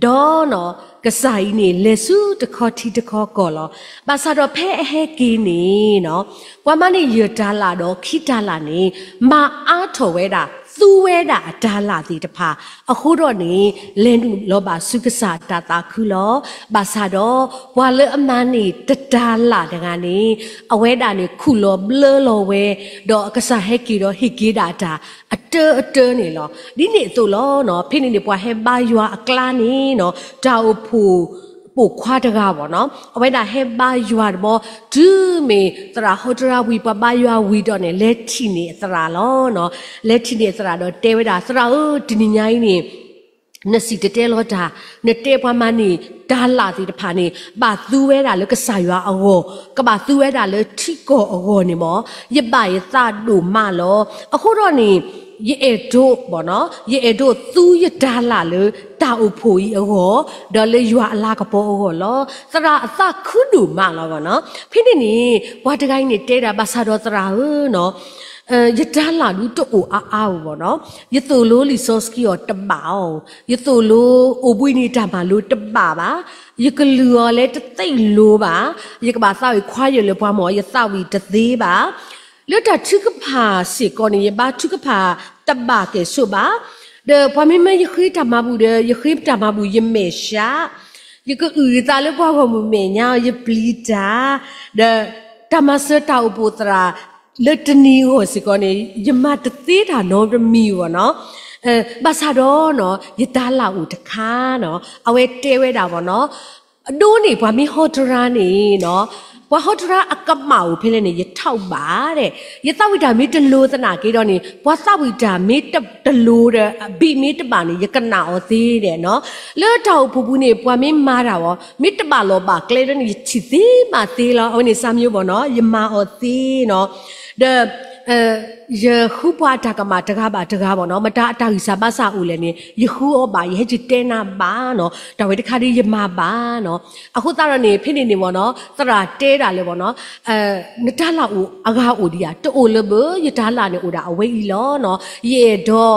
ဒီးနီၤ ကစၢ်အံၤန့ၣ် လဲၤဆူတခီထံတခီကီၢ်လီၤ. ဘၣ်ဆၣ်ဒီးဖဲအဟဲက့ၤန့ၣ်နီၤ ပှၤမၤန့ၢ်ယဲၢ်တၤလၣ်ဒီးခံတၤလၣ်န့ၣ် မၤအါထီၣ်ဝဲဒၣ် သူဝဲဒၣ်အတၤလၣ်သ့ၣ်တဖၣ်, အဃိဒီးန့ၣ် လဲၤနုာ်လီၤဘၣ်ဆူကစၢ်အတၢ်သးခုလီၤ. ဘၣ်ဆၣ်ဒီး ပှၤလၢအမၤန့ၢ်တတၤလၣ်တဂၤန့ၣ် အဝဲဒၣ်န့ၣ် ခူၣ်လီၤဘျၢလီၤဝဲ, ဒီးအကစၢ်ဟဲက့ၤဒီးဟ့ၣ်က့ၤဒၣ်တၢ်အတၢအတၢန့ၣ်လီၤ. ဒ်န့ၣ်အသိးလီၤနီၤ ဖဲန့ၣ်န့ၣ် ပှၤဟဲဘါယွၤအကျါန့ၣ်နီၤ တၢ်အိၣ်ဖှိၣ်ပိာ်ခွါတဂၤဘၣ်နီၤ အဝဲဒၣ်ဟဲဘါယွၤတဘျီ တုၤမ့ၢ်သရၣ်ဟီတရါဝံၤ ပှၤဘါယွၤဝံၤဒီးန့ၣ် လဲၤထံၣ်န့ၢ်အသရၣ်လီၤနီၤ. လဲၤထံၣ်န့ၢ်အသရၣ်ဒီးတဲဝဲဒၣ် သရၣ်ဧၢ, တနံၤညါအံၤန့ၣ် နစံၣ်တဲၤတဲလီၤတၢ်, နတဲပှၤမၤန့ၢ်တၤလၣ်သ့ၣ်တဖၣ်န့ၣ် ဘၣ်သူဝဲဒၣ်လၢကစၢ်ယွၤအဂီၢ်, ကဘၣ်သူဝဲဒၣ်လၢထံကီၢ်အဂီၢ်န့ၣ်မ့ၢ် ယဘၣ်ယသးဒိၣ်မးလီၤ. အဃိဒီးန့ၣ် ယအဲၣ်ဒိးဘၣ်နီၤ ယအဲၣ်ဒိးသူယတၤလၣ်လၢတၢ်အိၣ်ဖှိၣ်အံၤအဂီၢ်, ဒီးလၢယွၤအလၤကပီၤအဂီၢ်လီၤ. သရၣ်အသးခုဒိၣ်မးလီၤဘၣ်နီၤ. ဖဲန့ၣ်န့ၣ် ပှၤတဂၤအံၤန့ၣ်တဲဒၣ် ဘၣ်ဆၣ်ဒီးသရၣ်ဧၢနီၤ ယတၤလၣ်ဒုးတအိၣ်အါအါဧိၤဘၣ်နီၤ. ယသိၣ်လိလံာ်စီဆှံအီၤတဘၣ်ဧိၤ, ယသိၣ်လိအိၣ်ဘှံးနံၤတၢ်မၤလိတဘၣ်ဘၣ်, ယကလုၢ်အီၤလၢတသ့လိၤဘၣ်, ယကဘၣ်သးဝံၣ်ခွါယၢၢ်လၢပှၤမ့ၢ် ယသးဝံၣ်တသ့ဘၣ်. လၢတၢ်ထုကဖၣ်စ့ၢ်ကီးန့ၣ် ယဘါထုကဖၣ်တဘၣ်ကဲၣ်ဆိးဘၣ်. ဒီးပှၤမ့မ့ၢ်ယဃ့တၢ်မၤဘူၣ်ဒီး ယဃ့တၢ်မၤဘူၣ်ယမဲာ်ဆှး, ယကအုၣ်ယသးလၢပှၤဂီၢ်မုၢ်မဲာ်ညါ ယပျံၤတၢ်, ဒီးတၢ်မၤစၢၤတၢ်အိၣ်ဖှိၣ်သရၣ် လၢတနံၤအဂီၢ်စ့ၢ်ကီးန့ၣ် ယမၤတသ့တၢ်နီတမံၤဘၣ်နီၤ. ဘၣ်ဆၣ်ဒီးနီၤ ယတၤလၣ်အိၣ်တခါနီၤ အဝဲတဲဝဲဒၣ်ဘၣ်နီၤ အဒိန့ၣ် ပှၤမ့ၢ်ဟီတရါန့ၣ်နီၤ ပှၤဟီတရါအကမၣ်အိၣ်ဖဲလဲၣ်န့ၣ် ယထီၣ်ဘၣ်ဒဲး, ယသးဝံၣ်တၢ်မ့ၢ်တလိၤသနာ်က့ဒီးန့ၣ် ပှၤသးဝံၣ်တၢ်မ့ၢ်တလိၤဒီး အဘံၣ်မ့ၢ်တဘၣ်န့ၣ် ယကနၣ်အီၤသ့ဒဲးနီၤ. လၢတၢ်အိၣ်ဖှိၣ်ပူၤန့ၣ် ပှၤမ့ၢ်မၤတၢ်အီၤ မ့ၢ်တဘၣ်လီၢ်ဘၣ်ကျဲဒီးန့ၣ် ယထံၣ်သ့မၤသ့လီၤ. အဝဲန့ၣ်စၢ်မံဘၣ်နီၤ ယမၤအီၤသ့နီၤ. ဒီး ယဃုပှၤအတၢ်ကမၣ်တဂၤဘၣ်တဂၤဘၣ်နီၤ မတၤအတၢ်ဂံၢ်စၢ်ဘါစၢ်အိၣ်လဲၣ်န့ၣ် ယဃုအီၤဘၣ် ယဟဲက့ၤတဲနၤဘၣ်နီၤ တၢ်ဝဲတခါဒီးယမၤဘၣ်နီၤ. အဃိသတးဒီးန့ၣ် ဖဲန့ၣ်န့ၣ်ဘၣ်နီၤ သရၣ်တဲဒၣ်လၢဘၣ်နီၤ နတၤလၣ်အိၣ်အဂၤအိၣ်ဒံးဧါ, တအိၣ်လၢၤဘၣ် ယတၤလၣ်န့ၣ်အိၣ်ဒၣ်အဝဲအံၤလီၤနီၤ. ယအဲၣ်ဒိး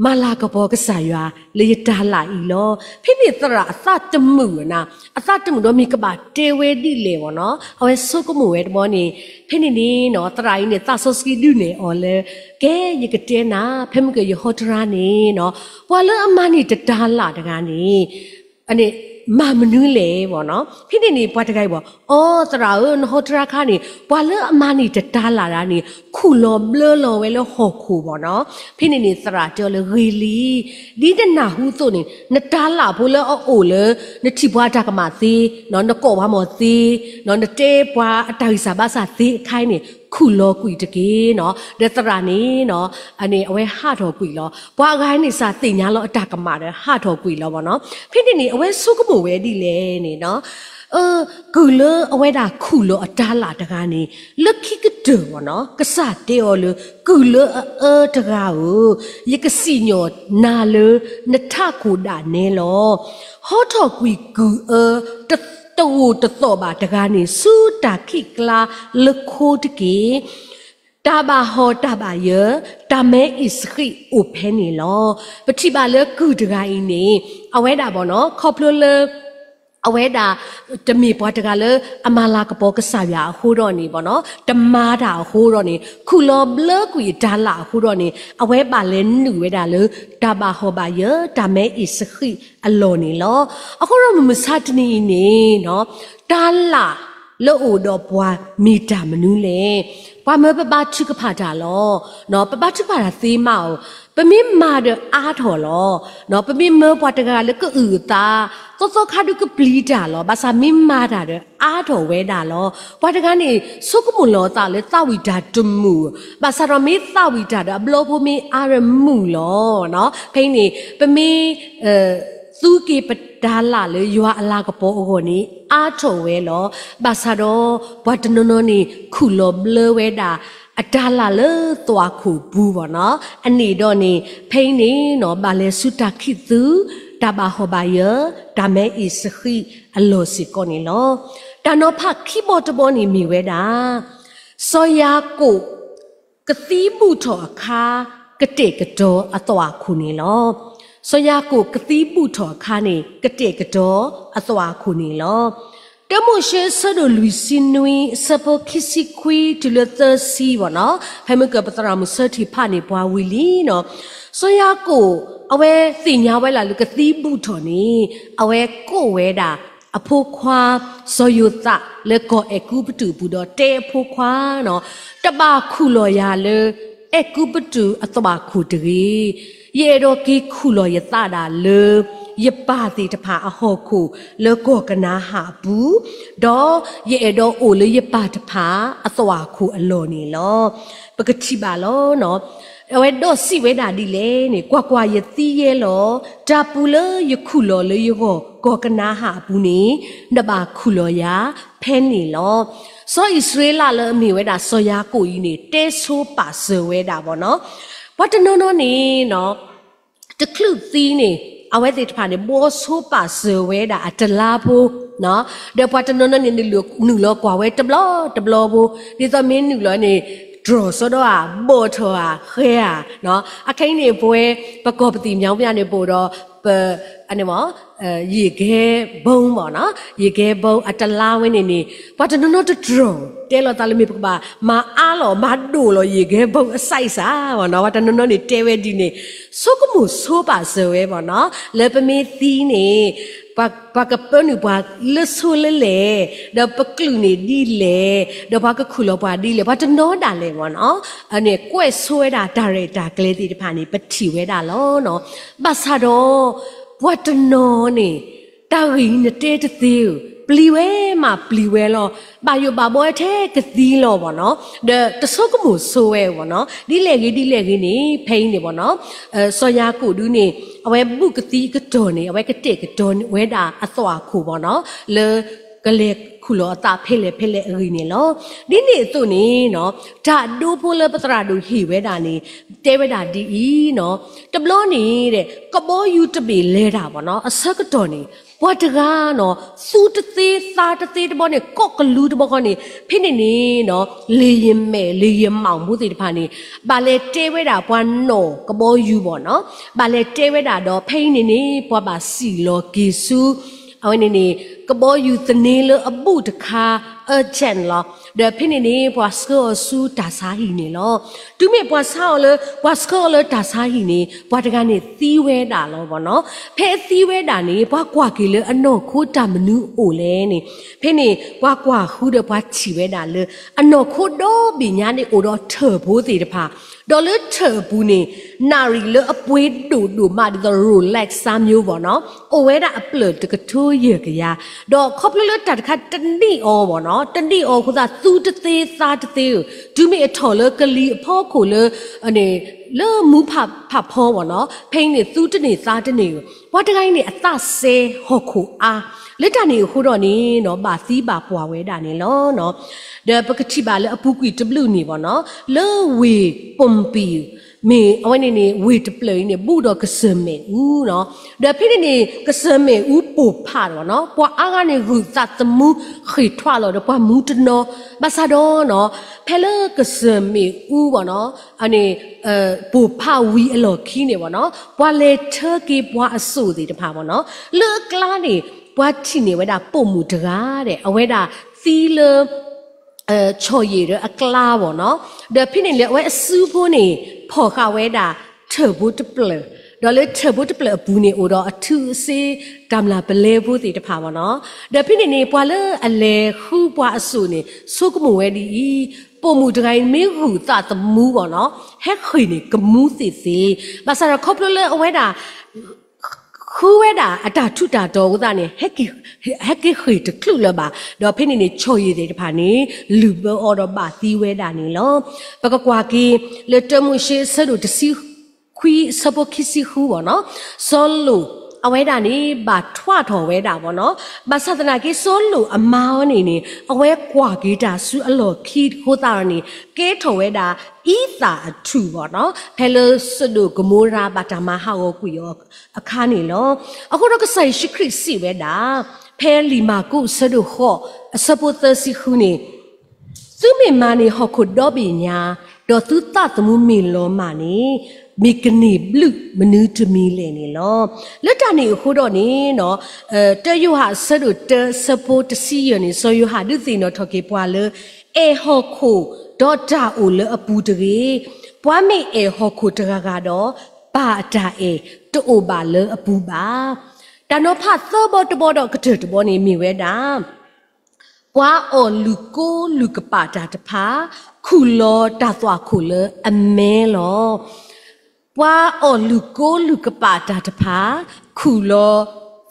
မၤလၤကပီၤကစၢ်ယွၤ လၢယတၤလၣ်အံၤလီၤ. ဖဲန့ၣ်သရၣ်အသးတမုာ်နၤ, အသးတမုာ်ဒီးမ့ၢ်ကဘၣ်တဲဝဲဒ်လဲၣ်ဘၣ်နီၤ အဝဲဆိကမိၣ်ဝဲတဘျီန့ၣ် ဖဲန့ၣ်န့ၣ်နီၤ သရၣ်အံၤန့ၣ် သးစီဆှံဒုးနဲၣ်အီၤလၢ ကဲ ယကတဲနၤ ဖဲမုၢ်ကယဟီတရါန့ၣ်နီၤ ပှၤလၢအမၤန့ၢ်တတၤလၣ်တဂၤန့ၣ် မၤမနုၤလဲၣ်ဘၣ်နီၤ. ဖဲန့ၣ်န့ၣ် ပှၤတဂၤအံၤဘၣ် အိ သရၣ်ဧၢ, နဟီတရါခါန့ၣ် ပှၤလၢအမၤန့ၢ်တတၤလၣ်တဂၤန့ၣ် ခူၣ်လီၤဘျၢလီၤဝဲလၢဟီၣ်ခိၣ်ဘၣ်နီၤ. ဖဲန့ၣ်န့ၣ် သရၣ်တဲအီၤလၢ ဂ့ၤလံ, ဒ်နနၢ်ဟူအသိးန့ၣ် နတၤလၣ်ဖိလၢအအိၣ်လၢ နထံၣ်ပှၤအတၢ်ကမၣ်သ့, နကိးပှၤမီၤသ့, နတဲပှၤအတၢ်ဂံၢ်စၢ်ဘါစၢ်သ့အခါအံၤန့ၣ် ခူၣ်လီၤကွံာ်တက့ၢ်နီၤ. ဒီးသရၣ်န့ၣ်နီၤ, အန့ၣ်အဝဲဟးထီၣ်ကွံာ်လီၤ. ပှၤအဂၤန့ၣ်စ့ၢ်သ့ၣ်ညါလီၤအတၢ်ကမၣ်ဒီး ဟးထီၣ်ကွံာ်လီၤဘၣ်နီၤ. ဖဲန့ၣ်န့ၣ် အဝဲဆိကမိၣ်ဝဲဒ်လဲၣ်န့ၣ်နီၤ, အၢ ကုၢ်လၢအဝဲဒၣ်ခူၣ်လီၤအတၤလၣ်တဂၤန့ၣ် လၢခံကတၢၢ်ဘၣ်နီၤ, ကစၢ်တဲအီၤလၢ ကုၢ်လၢအအၢတဂၤဧၢ, ယကစံၣ်ညီၣ်နၤလၢနထးခိၣ်ဒၣ်နဲလီၤ. ဟီထီၣ်ကွံာ်ကုၢ်အၢ တဂိာ်တသီၣ်ဘၣ်တဂၤန့ၣ် ဆူတၢ်ခံးကျါလၢခိတက့ၢ်. တၢ်ဘၣ်ဟီၣ်တၢ်ဘၣ်ယၢၤ တၢ်မဲအ့ၣ်စဃံးအိၣ်ဖဲန့ၣ်လီၤ. ပထံၣ်ဘၣ်လၢကုၢ်တဂၤအံၤန့ၣ် အဝဲဒၣ်ဘၣ်နီၤ, ခီဖျိလၢ အဝဲဒၣ် တမ့ၢ်ပှၤတဂၤလၢအမၤလၤကပီၤကစၢ်ယွၤအဃိဒီးန့ၣ်ဘၣ်နီၤ, တမၤတၢ်အဃိဒီးန့ၣ် ခူၣ်လီၤဘျၢကွံာ်အတၤလၣ်အဃိဒီးန့ၣ် အဝဲဘၣ်လဲၤနုာ်ဝဲဒၣ်လၢ တၢ်ဘၣ်ဟီၣ်ဘၣ်ယၢၤ တၢ်မဲအ့ၣ်စဃံးအလီၢ်န့ၣ်လီၤ. အဃိဒီးမုၢ်မဆါတနံၤအံၤန့ၣ်နီၤ, တၢ်လၣ်လၢအအိၣ်ဒီးပှၤမ့ၢ်တၢ်မနုၤလဲၣ်. ပှၤမၢပဘါထုကဖၣ်တၢ်လီၤ. ပဘါထုကဖၣ်တၢ်သ့မးဧိၤ, ပမ့ၢ်မၤဒီးအါထီၣ်လီၤ. ပမ့ၢ်မၢပှၤတဂၤလၢကအုၣ်အသး, သီသီခါဒုးကပျံၤတၢ်လီၤ. ဘၣ်ဆၣ်မ့ၢ်မၤတၢ်ဒီးအါထီၣ်ဝဲဒၣ်လီၤ. ပှၤတဂၤန့ၣ် ဆိကမိၣ်လီၤအသးလၢသးဝံၣ်တၢ်တမုာ်, ဘၣ်ဆၣ်ဒီးမ့ၢ်သးဝံၣ်တၢ်ဒီးအဘျီဖိမ့ၢ်အါရမုာ်လီၤ. ဖဲအံၤန့ၣ် ပမ့ၢ် သူက့ၤပတၢ်လၣ်လၢယွၤအလၤကပီၤအဂီၢ်န့ၣ် အါထီၣ်ဝဲလီၤ. ဘၣ်ဆၣ်ဒီး ပှၤတနီၤနီၤန့ၣ် ခူၣ်လီၤဘျၢဝဲဒၣ် အတၢ်လၣ်လၢသွၣ်ခိၣ်ပူၤဘၣ်နီၤ. အန့ၣ်ဒီးန့ၣ် ဖဲအံၤန့ၣ်နီၤ ဘၣ်လဲၤဆူတၢ်ခံးသူ, တၢ်ဘၣ်ဟီၣ်ဘၣ်ယၢၤ, တၢ်မဲအ့ၣ်စဃံးအလီၢ်စ့ၢ်ကီးန့ၣ်လီၤ. တၢ်နီၤဖးခံဘီတဘီန့ၣ်မ့ၢ်ဝဲဒၣ် စီၤယၤကိာ် ကသံဘူးထီၣ်အခါ ကတဲာ်ကတီၤအသွၣ်ခိၣ်န့ၣ်လီၤ. စီၤယၤကိာ်ကသံဘူးထီၣ်အခါန့ၣ် ကတဲာ်ကတီၤအသွၣ်ခိၣ်န့ၣ်လီၤ. တၢမိၤၡ့အဆၢဒိၣ်လွံၢ်ဆံနွံ အဆၢဖိခံဆံခွံတုၤလၢသၢဆံဘၣ်နီၤ, ဖဲမုၢ်ကၢပသရၣ်မုၣ်ဆၢထံၣ်ဖးန့ၣ်ပှၤဝံၤလံနီၤ. စီၤယၤကိာ် အဝဲသ့ၣ်ညါဝဲလၢကသံဘူးထီၣ်န့ၣ် အဝဲကိးဝဲဒၣ် အဖိခွါ စီၤယိၤသးလၢကီၢ်အဲၤကူပတူးအပူၤဒီးတဲအဖိခွါနီၤ, တဘၣ်ခူၣ်လီၤယၤလၢအဲၤကူပတူးအသွၣ်ခိၣ်တဂ့ၤ. ယအဲၣ်ဒိးက့ၤခူၣ်လီၤယသးဒၣ်လၢ ယပၢ်သ့ၣ်တဖၣ်အဟီၣ်ခိၣ်လၢကီၢ်ကနၤအၣ်အပူၤ, ဒီးယအဲၣ်ဒိးအိၣ်လၢယပၢ်တဖၣ်အသွၣ်ခိၣ်အလီၢ်န့ၣ်လီၤ. ပကထံၣ်ဘၣ်လီၤနီၤ. အဝဲဒီးစံးဝဲဒၣ်ဒ်လဲၣ်န့ၣ်, ကွၢ်ကွၢ်, ယသံယဲလီၤ. တၢ်ပူၤလၢယခူၣ်လီၤလၢယဂီၢ်ကီၢ်ကနၤအၣ်အပူၤန့ၣ် နဘၣ်ခူၣ်လီၤယၤဖဲန့ၣ်လီၤ. စီၤအံၣ်စရ့လးလၢအမ့ၢ်ဝဲဒၣ်စီၤယၤကိာ်အံၤန့ၣ် တဲဆိပာ်စၢၤဝဲဒၣ်ဘၣ်နီၤ. ပှၤတနီၤနီၤန့ၣ်နီၤ တချုးသံန့ၣ် အဝဲသ့ၣ်တဖၣ်န့ၣ် ဘှီဆိပာ်စၢၤဝဲဒၣ်အတလါဖိ, ဒီးပှၤတနီၤနီၤန့ၣ် နုာ်လီၤကွၢ်ဝဲတဘျီတဘျီဖိ, ဒ်သိးမ့ၢ်နုာ်လီၤန့ၣ် တြီၤစီဒီဧါ, ဘီၣ်ထီၣ်ဧါ, ဃဲဧါ. အခဲအံၤန့ၣ် ပဝဲပကီၢ်ပသံၣ်မၠီမၠါန့ၣ် ပအိၣ်ဒီး ပ အန့ၣ်မ့ၢ် ယံာ်ကဲဘီမ့ၢ်နီၤ, ယံာ်ကဲဘီအတလါဝဲန့ၣ်န့ၣ် ပှၤတနီၤနီၤတတြီၤ တဲလီၤသးလၢမ့ၢ်ပကဘၣ်မၤအါလီၤ မၤဒိၣ်လီၤယံာ်ကဲဘီအစဲးစးမ့ၢ်နီၤ, ပှၤတနီၤနီၤန့ၣ်တဲဝဲဒ်န့ၣ်, ဆိကမိၣ်ဆိပာ်စၢၤဝဲမ့ၢ်နီၤ, လၢပမ့ၢ်သံန့ၣ် ပှၤကပၢနုာ်ပှၤလၢဆိလၢလဲၣ်, ဒီးပကလုာ်န့ၣ်ဒ်လဲၣ်, ဒီးပှၤကခူၣ်လီၤပှၤဒ်လဲၣ်, ပှၤတနီၤဒၣ်လဲာ်မ့ၢ်နီၤ, အန့ၣ်ကွဲးဆိဝဲဒၣ်တၢ်ရဲၣ်တၢ်ကျဲၤသ့ၣ်တဖၣ်န့ၣ် ပထံၣ်ဝဲဒၣ်လီၤနီၤ. ဘၣ်ဆၣ်ဒီး ပှၤတနီၤန့ၣ် တၢ်ဂ့ၢ်အံၤနတဲတသ့ဧၢ, ပျံၤဝဲမးပျံၤဝဲလီၤ, ဘၣ်ယိၣ်ဘၣ်ဘီထဲကသံလီၤမ့ၢ်နီၤ, ဒီးတဆိကမိၣ်ဆိဝဲမ့ၢ်နီၤ, ဒ်လဲၣ်ဂ့ၤဒ်လဲၣ်ဂ့ၤန့ၣ် ဖဲအံၤန့ၣ်မ့ၢ်နီၤ, စီၤယၤကိာ်ဒုန့ၣ် အဝဲဘူးကသံကတီၢ်န့ၣ် အဝဲကတဲာ်ကတီၤဝဲဒၣ်အသွၣ်ခိၣ်မ့ၢ်နီၤ, လၢကလဲၤခူၣ်လီၤအသးဖဲလဲၣ်ဖဲလဲၣ်အဂ့ၢ်န့ၣ်လီၤ. ဒ်န့ၣ်အသိးန့ၣ်နီၤ, တၢ်ဒိဖိလၢပသရၣ်ဒိၣ်ဟ့ၣ်ဝဲဒၣ်န့ၣ် တဲဝဲဒၣ်ဒ်အံၤနီၤ, တဘျီန့ၣ် ကဘီယူၤတဘ့ၣ်လဲၤတၢ်မ့ၢ်နီၤ, အဆၢကတီၢ်န့ၣ် ပှၤတဂၤနီၤ သူတသ့သါတသ့တဘျီန့ၣ် ကိးကလူးတဘျီဃီန့ၣ် ဖဲန့ၣ်န့ၣ်နီၤ လေယာဉ်မဲ လေယာဉ်မှောင် ဖိသ့ၣ်တဖၣ်န့ၣ် ဘၣ်လဲၤတဲဝဲဒၣ်ပှၤနီၣ်ကဘီယူၤမ့ၢ်နီၤ, ဘၣ်လဲၤတဲဝဲဒၣ်ဒီး ဖဲအံၤန့ၣ်န့ၣ် ပှၤဘၣ်စံၣ်လီၤက့ၤဆူ အဝဲန့ၣ်န့ၣ် ကဘီယူၤသန့လၢအဘူးတခါ urgent လီၤ. ဒီးဖဲန့ၣ်န့ၣ် ပှၤဆှၢအီၤဆူတၢ်ဆါဟံၣ်န့ၣ်လီၤ. တုၤမ့ၢ်ပှၤဆါအီၤလၢ ပှၤဆှၢအီၤလၢတၢ်ဆါဟံၣ်န့ၣ် ပှၤတဂၤန့ၣ်သံဝဲဒၣ်လီၤမ့ၢ်နီၤ. ဖဲအသံဝဲဒၣ်န့ၣ် ပှၤကွၢ်က့ၤလၢအနီၢ်ခိတၢ်မနုၤအိၣ်လဲၣ်န့ၣ်, ဖဲန့ၣ် ပှၤကွၢ်ဃုာ်ဒီးပှၤထံၣ်ဝဲဒၣ်လၢ အနီၢ်ခိဒီဘ့ၣ်ညါန့ၣ်အိၣ်ဒီးထၢၣ်ဖိသ့ၣ်တဖၣ်, ဒီးလၢထၢၣ်အပူၤန့ၣ် နၣ်ရံၣ်လၢအပှ့ၤဒိၣ်ဒိၣ်မး ဒ်သိး Rolex စါမျိၤမ့ၢ်နီၤ, အိၣ်ဝဲဒၣ်အပျၢၣ်တကထိယဲၢ်ကယၤ, ဒီးခီဖျိလၢတၢ်တခါတန့ၢ်အီၤဘၣ်နီၤ, တန့ၢ်အီၤအဃိသတး သူတသ့သါတသ့ဧၢ, တုၤမ့ၢ်အထီၣ်လၢကလံၤအဖီခိၣ်လၢ န့ၣ် လၢမူဖးဖးဖီဘၣ်နီၤ, ဖဲအံၤန့ၣ် သူတန့ၢ်သါတန့ၢ်ဧၢ, ပှၤတဂၤအံၤန့ၣ် အသးစဲဟီၣ်ခိၣ်အါ, လၢတၢ်န့ၣ်အဃိဒီးန့ၣ်နီၤ ဘၣ်သံဘၣ်ပှၢ်ဝဲဒၣ်န့ၣ်လီၤ. ဒီးပကထံၣ်ဘၣ်လၢအပူၤကွံာ်တဘျုးန့ၣ်ဘၣ်နီၤ, လၢဝ့ၢ် Pompeii မ့ၢ်အဝဲန့ၣ်န့ၣ် ဝ့ၢ်တဖျၢၣ်အံၤန့ၣ် ဘူးဒီးကစၢၢ်မဲာ်အူနီၤ, ဒီးဖဲန့ၣ်န့ၣ် ကစၢၢ်မဲာ်အူပိၢ်ဖးဘၣ်နီၤ, ပှၤအါဂၤန့ၣ် ဂုာ်သးသမူဃ့ၢ်ထွးလီၤဒီးပှၤမူတနီၤ, ဘၣ်ဆၣ်ဒီးနီၤ ဖဲလၢကစၢၢ်မဲာ်အူဘၣ်နီၤ န့ၣ် ပိၢ်ဖးဝံၤအလီၢ်ခံန့ၣ်ဘၣ်နီၤ, ပှၤလဲၤထၢက့ၤပှၤအစိၣ်သ့ၣ်တဖၣ်ဘၣ်နီၤ, လၢအကျါန့ၣ် ပှၤထံၣ်န့ၢ်ဝဲဒၣ်ပိာ်မုၣ်တဂၤဒီး အဝဲဒၣ်သံလၢ ဆီၣ်ယံာ်ဒီးအကျါဘၣ်နီၤ, ဒီးဖဲန့ၣ်လၢအဝဲအစုဖိန့ၣ် ဖီၣ်ဃာ်ဝဲဒၣ်ထၢၣ်ဖိတဖျၢၣ်, ဒီးလၢထၢၣ်ဖိတဖျၢၣ်အပူၤန့ၣ် အိၣ်ဒီးအထူအစ့ တၢ်မျၢ်ပလဲဖိသ့ၣ်တဖၣ်ဘၣ်နီၤ, ဒီးဖဲန့ၣ်န့ၣ် ပှၤလၢအလဲၤဃုပှၤအစိၣ်န့ၣ် ဆိကမိၣ်ဝဲဒ်အံၤ, ပိာ်မုၣ်တဂၤအံၤမ့ၢ်ဂုာ်သးသမူဘၣ်နီၤ, ဟဲဃ့ၢ်န့ၣ်ကမူသ့ၣ်သ့ၣ်, ဘၣ်ဆၣ်ဒီးခီဖျိလၢအဝဲဒၣ် ဃုဝဲဒၣ်အတၢ်ထူးတၢ်တီၤအဃိသတးန့ၣ် ဟဲက့ၤဃ့ၢ်တချုးလၢၤဘၣ်, ဒီးဖဲန့ၣ်န့ၣ် ဆီၣ်ယံာ်သ့ၣ်တဖၣ်န့ၣ် လုၢ်ဘၢအီၤဒီးဘၣ်သံဝဲဒၣ်န့ၣ်လီၤ. ပကကွၢ်က့ၤ လၢတၢမိၤၡ့အဆၢဒိၣ်တဆံခွံအဆၢဖိခံဆံဃုဘၣ်နီၤ, စီၤလိာ် အဝဲဒၣ်န့ၣ် ဘၣ်ထွးထီၣ်ဝဲဒၣ်ဘၣ်နီၤ, ဘၣ်ဆၣ်သနာ်က့ စီၤလိာ်အမါအီၤန့ၣ်န့ၣ် အဝဲကွၢ်က့ၤတၢ်ဆူအလီၢ်ခံအဃိသတးန့ၣ် ကဲထီၣ်ဝဲဒၣ် အံသၣ်အထူၣ်ဘၣ်နီၤ, ဖဲလၢစဒိၣ်ကမိရၤဘၣ်တၢ်မၤဟးဂီၤကွံာ်အီၤအခါန့ၣ်လီၤ. အဃိဒီးကစၢ်ယ့ၣ်ၡူးခရံာ်စံးဝဲဒၣ် ဖဲလံာ်မၢ်ကူးအဆၢဒိၣ်ဃိး အဆၢဖိသၢဆံဃုန့ၣ်, သုမ့ၢ်မၤန့ၢ်ဟီၣ်ခိၣ်ဒီဘ့ၣ်ညါ, ဒီးသုသးသမူမ့ၢ်လီၤမၢ်န့ၣ်, မ့ၢ်ကန့ၢ်ဘျုးမနုၤတမံၤလဲၣ်န့ၣ်လီၤ. လၢတၢ်န့ၣ်အဃိဒီးန့ၣ်နီၤ, တၢယိၤဟၣ်အဆၢဒိၣ်တၢအဆၢဖိတဆံယဲၢ်န့ၣ် စီၤယိၤဟၣ်ဒုးသ့ၣ်နီၣ်ထီၣ်က့ၤပှၤလၢ အဲၣ်ဟီၣ်ခိၣ်ဒီးတၢ်အိၣ်လၢအပူၤတဂ့ၤ. ပှၤမ့ၢ်အဲၣ်ဟီၣ်ခိၣ်တဂၤဂၤဒီး ပၢ်အတၢ်အဲၣ်တအိၣ်ဘၣ်လၢအပူၤဘၣ်. တၢ်နီၤဖးသၢဘီတဘီဒီးကတၢၢ်တဘီန့ၣ်မ့ၢ်ဝဲဒၣ် ပှၤအီၣ်လုၣ်ကိလုၣ်ကပာ်တၢ်တဖၣ် ခူၣ်လီၤတၢ်သွၣ်ခိၣ်လၢအမဲလီၤ. ပှၤအီၣ်လုၣ်ကိလုၣ်ကပာ်တၢ်တဖၣ် ခူၣ်လီၤ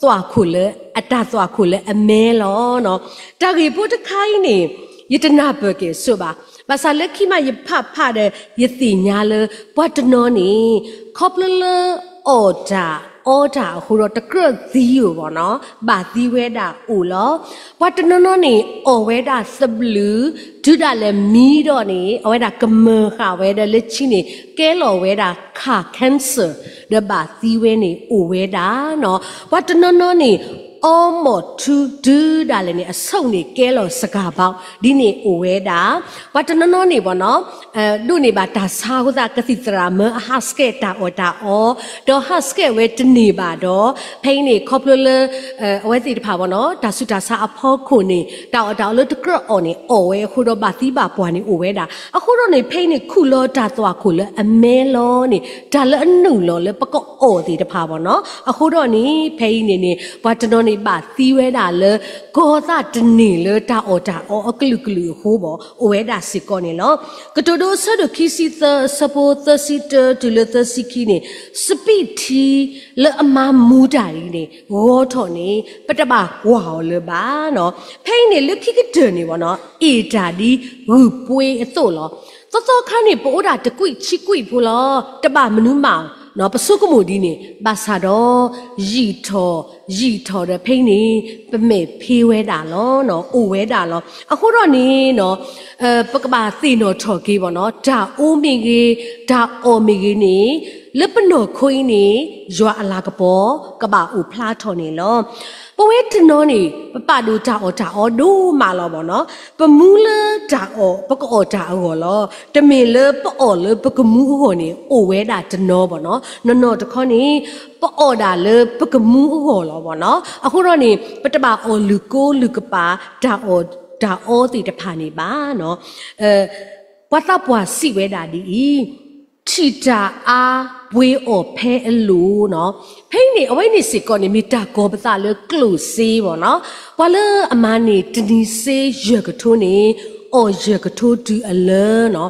သွၣ်ခိၣ်လၢ အတၢ်သွၣ်ခိၣ်လၢအမဲလီၤ. တၢ်ဂ့ၢ်ဖိတခါအံၤန့ၣ် ယတနၢ်ပၢၢ်က့ၤအစိဘၣ်. ဘၣ်ဆၣ်လၢခံမးယဖးဖးဒီး ယသ့ၣ်ညါလၢ ပှၤတနီၤန့ၣ် ခီဖျိလၢအီၣ်တၢ်အီတၢ်အဃိဒီး တကြၢးသံဧိၤဘၣ်နီၤ, ဘၣ်သံဝဲဒၣ်အိၣ်လီၤ. ပှၤတနီၤနီၤန့ၣ် အီၣ်ဝဲဒၣ်သဘျုး တုၤဒၣ်လဲာ်မံဒီးန့ၣ် အဝဲဒၣ်ကမၢၢ်ဃာ်ဝဲဒီးလၢခံန့ၣ် ကဲလီၤဝဲဒၣ်ခး cancer ဒီးဘၣ်သံဝဲန့ၣ်အိၣ်ဝဲဒၣ်နီၤ. ပှၤတနီၤနီၤန့ၣ် အီမီၣ်ထူတုၤဒၣ်လဲာ်န့ၣ် အဆိၣ်န့ၣ်ကဲလီၤစကၤဘၣ် ဒ်န့ၣ်အိၣ်ဝဲဒၣ်. ပှၤတနီၤနီၤန့ၣ်ဘၣ်နီၤ ဒိးန့ၢ်ဘၣ်တၢ်ဆါအဃိသတး ကသံၣ်သရၣ်မၢအဟးဆှဲးတၢ်အီၣ်တၢ်အီ, ဒီးဟးဆှဲးဝဲတန့ၢ်ဘၣ်ဒီး ဖဲအံၤန့ၣ် ခီဖျိလၢ အဝဲသ့ၣ်တဖၣ်ဘၣ်နီၤ တၢ်ဆူးတၢ်ဆါအဖီခိၣ်န့ၣ် တၢ်အီၣ်တၢ်အီလၢတကြၢးအီၣ်န့ၣ် အီၣ်ဝဲအဃိဒီးဘၣ်သံဘၣ်ပှၢ်န့ၣ်အိၣ်ဝဲဒၣ်. အဃိဒီးန့ၣ် ဖဲအံၤန့ၣ် ခူၣ်လီၤတၢ်သွၣ်ခိၣ်လၢအမဲလီၤန့ၣ် တၢ်လၢအနုာ်လီၤလၢပကအီၣ်သ့ၣ်တဖၣ်ဘၣ်နီၤ. အဃိဒီးန့ၣ် ဖဲအံၤန့ၣ်န့ၣ် ပှၤတနီၤန့ၣ်ဘၣ်သံဝဲဒၣ်လၢ ကီၤသးတန့ၢ်လၢတၢ်အီၣ်တၢ်အီအကလုာ်ကလုာ်အဃိဘၣ် အိၣ်ဝဲဒၣ်စ့ၢ်ကီးန့ၣ်လီၤ. ကတိၤဒိအဆၢဒိၣ်ခံဆံသၢ အဆၢဖိသၢဆံတၢတုၤလၢသၢဆံခံန့ၣ် စပံးထံလၢအမၤမူတၢ်အံၤန့ၣ် ဂီၤထီၣ်န့ၣ် ပတဘၣ်ကွၢ်အီၤလၢၤဘၣ်နီၤ. ဖဲအံၤန့ၣ် လၢခံကတၢၢ်န့ၣ်ဘၣ်နီၤ အ့ၣ်တၢ်ဒ်ဂုၢ်ပှ့ၤအသိးလီၤ. သီသီခါန့ၣ် ပအိၣ်ဒၣ်တကွံာ်ဆံကွံာ်ဖိလီၤ. တဘၣ်မနုၤမးနီၤ ပဆိကမိၣ်ဒ်န့ၣ် ဘၣ်ဆၣ်ဒီး ယံာ်ထီၣ် ယံာ်ထီၣ်ဒီးဖဲအံၤန့ၣ် ပမဲာ်ဖ့ဝဲဒၣ်လီၤနီၤ အိၣ်ဝဲဒၣ်လီၤ. အဃိဒီးန့ၣ်နီၤ ပကဘၣ်သ့ၣ်နီၣ်ထီၣ်က့ၤဘၣ်နီၤ တၢ်အိၣ်မ့ၢ်ဂ့ၤ တၢ်အီၣ်မ့ၢ်ဂ့ၤန့ၣ် လၢပနီၢ်ခိအံၤန့ၣ် ယွၤအလၤကပီၤ ကဘၣ်အိၣ်ဖျါထီၣ်န့ၣ်လီၤ. ပဝဲတနီၤန့ၣ် ပပာ်ဒိၣ်တၢ်အီၣ်တၢ်အီဒိၣ်မးလီၤဘၣ်နီၤ. ပမူလၢတၢ်အီၣ် ပကအီၣ်တၢ်အဂီၢ်လီၤ. တမ့ၢ်လၢပအီၣ်လၢပကမူအဂီၢ်န့ၣ် အိၣ်ဝဲဒၣ်တနီၤဘၣ်နီၤ. နီၢ်နီၢ်တခီန့ၣ် ပအီၣ်ဒၣ်လၢပကမူအဂီၢ်လီၤဘၣ်နီၤ. အဃိဒီးန့ၣ် ပတဘၣ်အီၣ်လုၢ်ကိလုၢ်ကပာ် တၢ်အီၣ်တၢ်အီသ့ၣ်တဖၣ်န့ၣ်ဘၣ်နီၤ. ပှၤသးပှၢ်စံးဝဲဒၣ်ဒ်အံၤ, ထံၣ်တၢ်အါ ပှ့ၤအီၣ်ဖဲအလိၤနီၤ. ဖဲအံၤန့ၣ် အဝဲန့ၣ်စ့ၢ်ကီးန့ၣ် မ့ၢ်တၢ်ကီၤပသးလၢကျိၣ်စ့ဘၣ်နီၤ. ပှၤလၢအမၤန့ၢ်တနံၤစ့ယဲၢ်ကထိန့ၣ် အီၣ်ယဲၢ်ကထိတုၤအလၢာ်နီ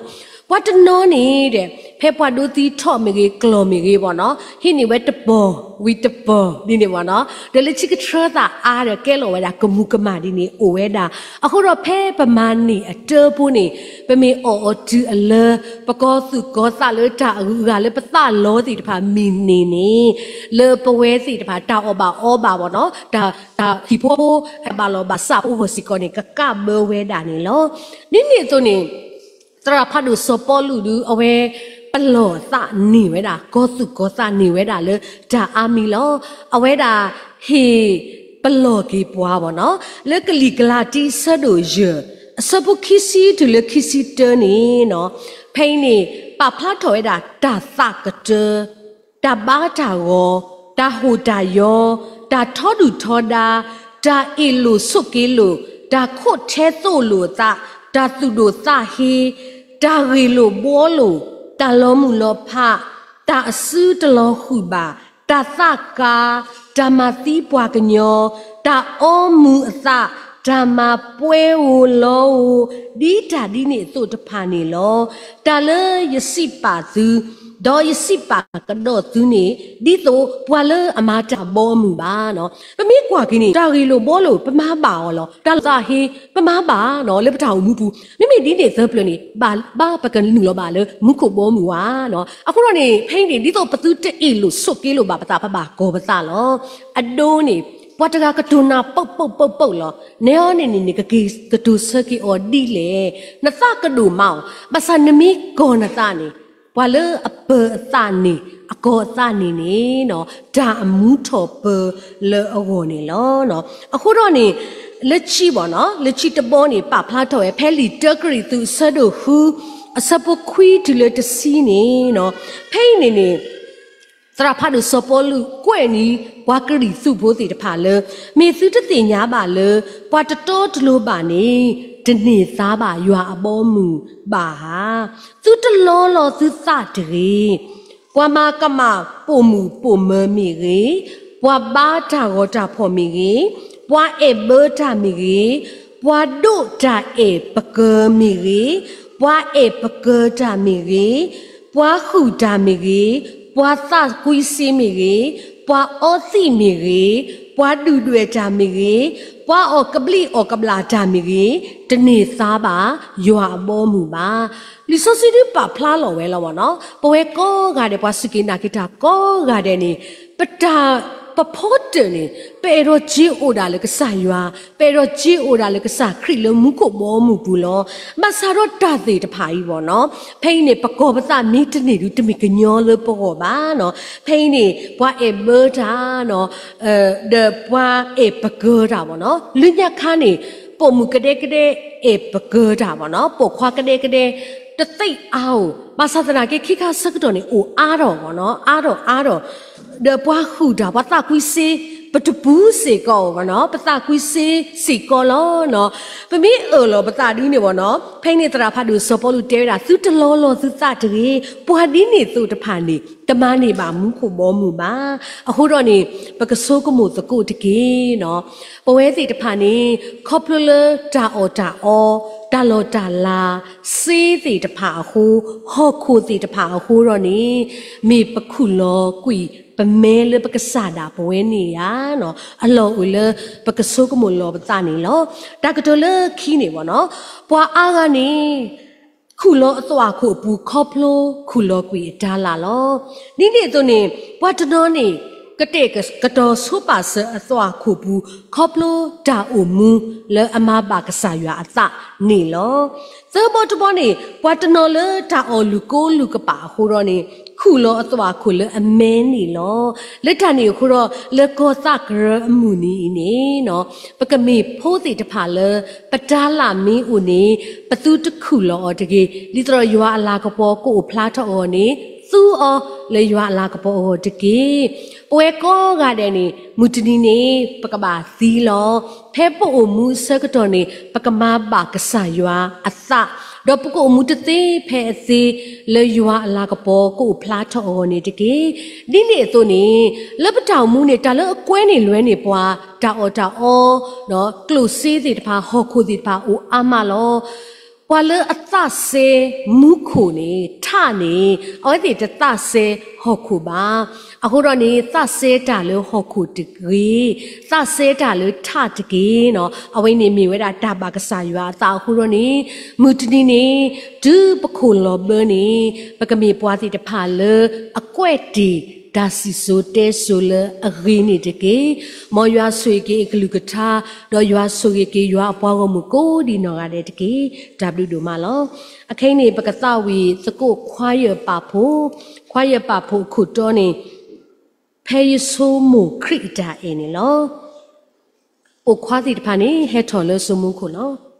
ၤ. ပှၤတနီၤန့ၣ်ဒီး ဖဲပှၤဒိသံထီၣ်မ့ၢ်ဂ့ၤ ကျီၢ်မ့ၢ်ဂ့ၤဘၣ်နီၤ ဟံးန့ၢ်ဝဲတပီၢ်ဝံၤတပီၢ်ဒ်န့ၣ်ဘၣ်နီၤ ဒီးလၢခံကထြၢသးအါဒီး ကဲလီၤဝဲဒၣ်ကမူၤကမၣ်ဒ်န့ၣ်အိၣ်ဝဲဒၣ်. အဃိဒီးဖဲပမၤန့ၢ်အတၢဖိန့ၣ် ပမ့ၢ်အီၣ်အီၤတုၤအလၢ ပကီၢ်သူၣ်ကီၢ်သးလၢတၢ်အဂုၤအဂၤလၢပသးလီသ့ၣ်တဖၣ်မ့ၢ်န့ၢ်န့ၣ် လၢပဝဲသ့ၣ်တဖၣ်တၢ်အီၣ်ဘၣ်အီဘၣ်ဘၣ်နီၤ တၢ် တၢ်ဟံၣ်ဖိဃီဖိ တၢ်ဘၣ်လီၢ်ဘၣ်စးဖိအဂီၢ်စ့ၢ်ကီးန့ၣ် ကကးဘၢဝဲဒၣ်န့ၣ်လီၤ. ဒ်န့ၣ်အသိးန့ၣ် သရၣ်ဖးဒိၣ်စီၤပီလူးဒုး အဝဲပလီၢ်အသးန့ၢ်ဝဲဒၣ် ကီၢ်သူၣ်ကီၢ်သးန့ၢ်ဝဲဒၣ်လၢတၢ်အါမံၤလီၤ. အဝဲဒၣ်ဟ့ၣ်ပလီၢ်က့ၤပှၤဘၣ်နီၤ လၢကလံာ်ကလၤတံ အဆၢဒိၣ်ယဲၢ် အဆၢဖိခံဆံတုၤလၢခံဆံတၢန့ၣ်နီၤ ဖဲအံၤန့ၣ် ပာ်ဖျါထီၣ်ဝဲဒၣ်တၢ်သးကတၢၢ် တၢ်ဘါတၢ်ဂီၤ, တၢ်ဟိၣ်တၢ်ယီ, တၢ်ထီဒုၣ်ထီဒါ, တၢ်အ့ၣ်လိာ်ဆိးက့လိာ်, တၢ်ခိးထဲသိးလိာ်အသး, တၢ်သူၣ်ဒိၣ်သးဟ့, တၢ်ဂ့ၢ်လိာ်ဘှီလိာ်, တၢ်လီၤမုၢ်လီၤဖး, တၢ်အစုတလီၤဃုာ်ဘၣ်, တၢ်သးကါ, တၢ်မၤသံပှၤကညီ, တၢ်အီမူၤအသး, တၢ်မၤပှဲၤဧိၤလီဧိၤ, ဒ်တၢ်ဒ်န့ၣ်အသိးတဖၣ်န့ၣ်လီၤ. တၢ်လၢယစံးပာ်သု, ဒီးယစံးပာ်ကဒီးသုန့ၣ် ဒ်သိးပှၤလၢအမၤတၢ်ဘီအမုၢ်ဘၣ်နီၤ. ပမ့ၢ်ကွၢ်က့ၤန့ၣ် တၢ်ဂ့ၢ်လိာ်ဘှီလိာ် ပမၤဘၣ်အီၤလီၤ. တၢ်လီၤသးဟ့ ပမၤဘၣ်နီၤ လၢပတၢ်အိၣ်မူပူၤ. မ့မ့ၢ်ဒ်န့ၣ်သၢပျၢၤန့ၣ် ဘၣ်ဘၣ်ပကနုာ်လီၤဘၣ်လၢမူခိၣ်ဘီမုၢ်ဝါနီၤ. အဃိဒီးန့ၣ် ဖဲအံၤန့ၣ် ဒ်သိးပသုတအ့ၣ်လိာ်ဆိးက့လိာ်ဘၣ်ပသး ပဘၣ်ကီၤပသးလီၤ. အဒိန့ၣ် ပှၤတဂၤကတိၤနၤပုၢ်ပုၢ်ပုၢ်ပုၢ်လီၤ. နဲအီၤန့ၣ်န့ၣ်န့ၣ် ကက့ၤကတိၤဆၢက့ၤအီၤဒ်လဲၣ်. နသးကဒိၣ်မးအီၤ, ဘၣ်ဆၣ်နမ့ၢ်ကီၤနသးန့ၣ် ပှၤလၢအပၢၤအသးန့ၣ် အကီၤအသးန့ၣ်န့ၣ်နီၤ တၢ်အမူထီၣ်ပၢၤလၢအဂီၢ်န့ၣ်လီၤ. အဃိဒီးန့ၣ် လၢခံဘၣ်နီၤ လၢခံတဘီန့ၣ် ပာ်ဖျါထီၣ်ဝဲ ဖဲလံာ်တၢကရံၣ်သူး အဆၢဒိၣ်ဃု အဆၢဖိခွံတုၤလၢတဆံန့ၣ်နီၤ ဖဲအံၤန့ၣ်န့ၣ် သရၣ်ဖးဒိၣ်စီၤပီလူးကွဲးန့ၢ် ပှၤကရံၣ်သူးဖိသ့ၣ်တဖၣ်လၢ မ့ၢ်သုတသ့ၣ်ညါဘၣ်လၢ ပှၤတတီတလိၤဘၣ်န့ၣ် တန့ၢ်သါဘၣ်ယွၤအဘီအမုၢ်ဘၣ်ဧါ. သုတလီလီၤသုသးတဂ့ၤ. ပှၤမၤကမၣ်ပိာ်မုၣ်ပိာ်မၢၤမ့ၢ်ဂ့ၤ, ပှၤဘါတၢ်ဂီၤတၢ်ဖီၣ်မ့ၢ်ဂ့ၤ, ပှၤအဲၣ်ဘၢတၢ်မ့ၢ်ဂ့ၤ, ပှၤဒိးတၢ်အဲၣ်ပကၢၤမ့ၢ်ဂ့ၤ, ပှၤအဲၣ်ပကၢၤတၢ်မ့ၢ်ဂ့ၤ, ပှၤဃုာ်တၢ်မ့ၢ်ဂ့ၤ, ပှၤသးကွံစ့မ့ၢ်ဂ့ၤ, ပှၤအီသံးမ့ၢ်ဂ့ၤ, ပှၤဒုၣ်ဒွဲၣ်တၢ်မ့ၢ်ဂ့ၤ, ပှၤအီၣ်ကဘျံးအီၣ်ကဘျၣ်တၢ်မ့ၢ်ဂ့ၤ, တန့ၢ်သါဘၣ်ယွၤအဘီအမုၢ်ဘၣ်. လံာ်စီဆှံဒုးပာ်ဖျါလီၤဝဲလီၤဘၣ်နီၤ ပဝဲကိးဂၤဒဲး ပှၤစူၢ်က့ၤနာ်က့ၤတၢ်ကိးဂၤဒဲးန့ၣ် ပတၢ် ပဖီတၢၣ်န့ၣ် ပအဲၣ်ဒိးစ့အိၣ်ဒၣ်လၢကစၢ်ယွၤ, ပအဲၣ်ဒိးစ့အိၣ်ဒၣ်လၢကစၢ်ခရံာ်လၢမူခိၣ်ဘီမုၢ်ပူၤလီၤ. ဘၣ်ဆၣ်ဒီးတၢ်သ့ၣ်တဖၣ်အံၤဘၣ်နီၤ ဖဲအံၤန့ၣ် ပကီၤပသးမ့ၢ်တန့ၢ်ဒုး တမ့ၢ်ကညီလၢပဂီၢ်ဘၣ်နီၤ. ဖဲအံၤန့ၣ် ပှၤအဲၣ်ဘၢတၢ်နီၤ ဒီးပှၤအဲၣ်ပကၢၤတၢ်ဘၣ်နီၤ လၢညါခါန့ၣ် ပိာ်မုၣ်ကဒဲကဒဲအဲၣ်ပကၢၤတၢ်ဘၣ်နီၤ ပိာ်ခွါကဒဲကဒဲ တသ့အါဧိၤ ဘၣ်ဆၣ်သနာ်က့ ခံခါဆၢကတီၢ်န့ၣ် အိၣ်အါထီၣ်ဘၣ်နီၤ အါထီၣ်အါထီၣ် ဒီးပှၤဃုာ်တၢ် ပှၤသးကွံစ့ ပတပူၤစ့ၢ်ကီးဘၣ်နီၤ ပသးကွံစ့စ့ၢ်ကီးလီၤနီၤ. ပမ့ၢ်အၢၣ်လီၤပသးဒ်န့ၣ်ဘၣ်နီၤ ဖဲန့ၣ်သရၣ်ဖးဒိၣ်စီၤပီလူးတဲဝဲဒၣ် သုတလီလီၤသုသးတဂ့ၤ. ပှၤဒ်န့ၣ်သိးတဖၣ်န့ၣ် တမၤန့ၢ်ဘၣ်မူခိၣ်ဘီမုၢ်ဘၣ်. အဃိဒီးန့ၣ် ပကဆိကမိၣ်သကိးတက့ၢ်နီၤ ပဝဲသ့ၣ်တဖၣ်န့ၣ် ခီဖျိလၢတၢ်အီၣ်တၢ်အီ, တၢ်လီၢ်တၢ်လၤ, စ့သ့ၣ်တဖၣ်အဃိ, ဟီၣ်ခိၣ်သ့ၣ်တဖၣ်အဃိဒီးန့ၣ် မ့ၢ်ပခူၣ်လီၤကွံာ်ပမဲလၢပကစၢ်ဒၣ်ပဝဲန့ၣ်ဧါနီၤ အလီၢ်အိၣ်လၢပကဆိကမိၣ်လီၤပသးန့ၣ်လီၤ. တၢ်ကတိၤလၢခံန့ၣ်ဘၣ်နီၤ ပှၤအါဂၤန့ၣ် ခူၣ်လီၤအသွၣ်ခိၣ်အပူၤ ခီဖျိခူၣ်လီၤကွံာ်အတၤလၢ်လီၤ. ဒ်န့ၣ်အသိးန့ၣ် ပှၤတနီၤန့ၣ် ကတဲာ်ကတီၤဆိပာ်စၢၤအသွၣ်ခိၣ်ပူၤ ခီဖျိတၢ်အိၣ်မူလၢအမၤဘၣ်ကစၢ်ယွၤအသးန့ၣ်လီၤ. သၢဘီတဘီန့ၣ် ပှၤတနီၤလၢတၢ်အီၣ်လုၢ်ကိလုၢ်ကပာ်အဃိဒီးန့ၣ် ခူၣ်လီၤအသွၣ်ခိၣ်လၢအမဲန့ၣ်လီၤ. လၢတၢ်န့ၣ်အဃိဒီး လၢကီၢ်သးကရၢအမုၢ်နံၤအံၤန့ၣ်နီၤ ပကမ့ၢ်ဖိသ့ၣ်တဖၣ်လၢ ပတၤလၢ်မ့ၢ်အိၣ်န့ၣ် ပသုတခူၣ်လီၤအီၤတဂ့ၤ. ဒ်သိးဒီးယွၤအလၤကပီၤကအိၣ်ဖျါထီၣ်အဂီၢ်န့ၣ် သူအီၤလၢယွၤအလၤကပီၤအဂီၢ်တက့ၢ်. ပဝဲကိးဂၤဒဲးန့ၣ် မုၢ်တနံၤန့ၣ် ပကဘၣ်သံလီၤ. ဖဲပအိၣ်မူအဆၢကတီၢ်န့ၣ် ပကမၤဘၣ်ကစၢ်ယွၤအသး, ဒီးပကအိၣ်မူတသ့ဖဲအသ့ လၢယွၤအလၤကပီၤကအိၣ်ဖျါထီၣ်အဂီၢ်န့ၣ်တက့ၢ်. ဒ်န့ၣ်အသိးန့ၣ် လၢပတၢ်အိၣ်မူန့ၣ် တၢ်လၢအကွဲန့ၢ်လွဲန့ၢ်ပှၤ တၢ်အီၣ်တၢ်အီ, ကျိၣ်စ့သ့ၣ်တဖၣ် ဟီၣ်ခိၣ်သ့ၣ်တဖၣ်အိၣ်အါမးလီၤ. ပှၤလၢအသးစဲမူခိၣ်န့ၣ် ထၣ်န့ၣ် အဝဲသ့ၣ်တသးစဲဟီၣ်ခိၣ်ဘၣ်. အဃိဒီးန့ၣ် သးစဲတၢ်လၢဟီၣ်ခိၣ်တဂ့ၤ, သးစဲတၢ်လၢထၣ်တက့ၢ်နီၤ. အဝဲန့ၣ်မ့ၢ်ဝဲဒၣ်တၢ်ဘၣ်ကစၢ်ယွၤအသးအဃိဒီးန့ၣ် မုၢ်တနံၤန့ၣ် တုၤပခိၣ်လီၤဘၢန့ၣ် ပကမ့ၢ်ပှၤသ့ၣ်တဖၣ်လၢအကွဲးတ့ၢ်တၢ်စံၣ်စိၤတဲစိၤလၢအဂ့ၤန့ၣ်တက့ၢ်. မ်ယွၤဆိၣ်ဂ့ၤက့ၤအကလုၢ်ကထါ, ဒီးယွၤဆိၣ်ဂ့ၤက့ၤယွၤအပှၤဂီၢ်မုၢ်ကိးဒံးနီၢ်ဂၤဒဲးတက့ၢ်. တၢ်ဘျုးဒိၣ်မးလီၤ. အခဲအံၤန့ၣ် ပကသးဝံၣ်သကိးခွါယၢၢ်ပာ်ဖှိၣ်, ခွါယၢၢ်ပာ်ဖှိၣ်အခိၣ်တီန့ၣ် ဖဲယဆိကမိၣ်ခရံာ်အတၢ်အဲၣ်န့ၣ်လီၤ. ပိာ်ခွါသ့ၣ်တဖၣ်န့ၣ် ဟဲထီၣ်လၢစိမိခိၣ်လီၤ.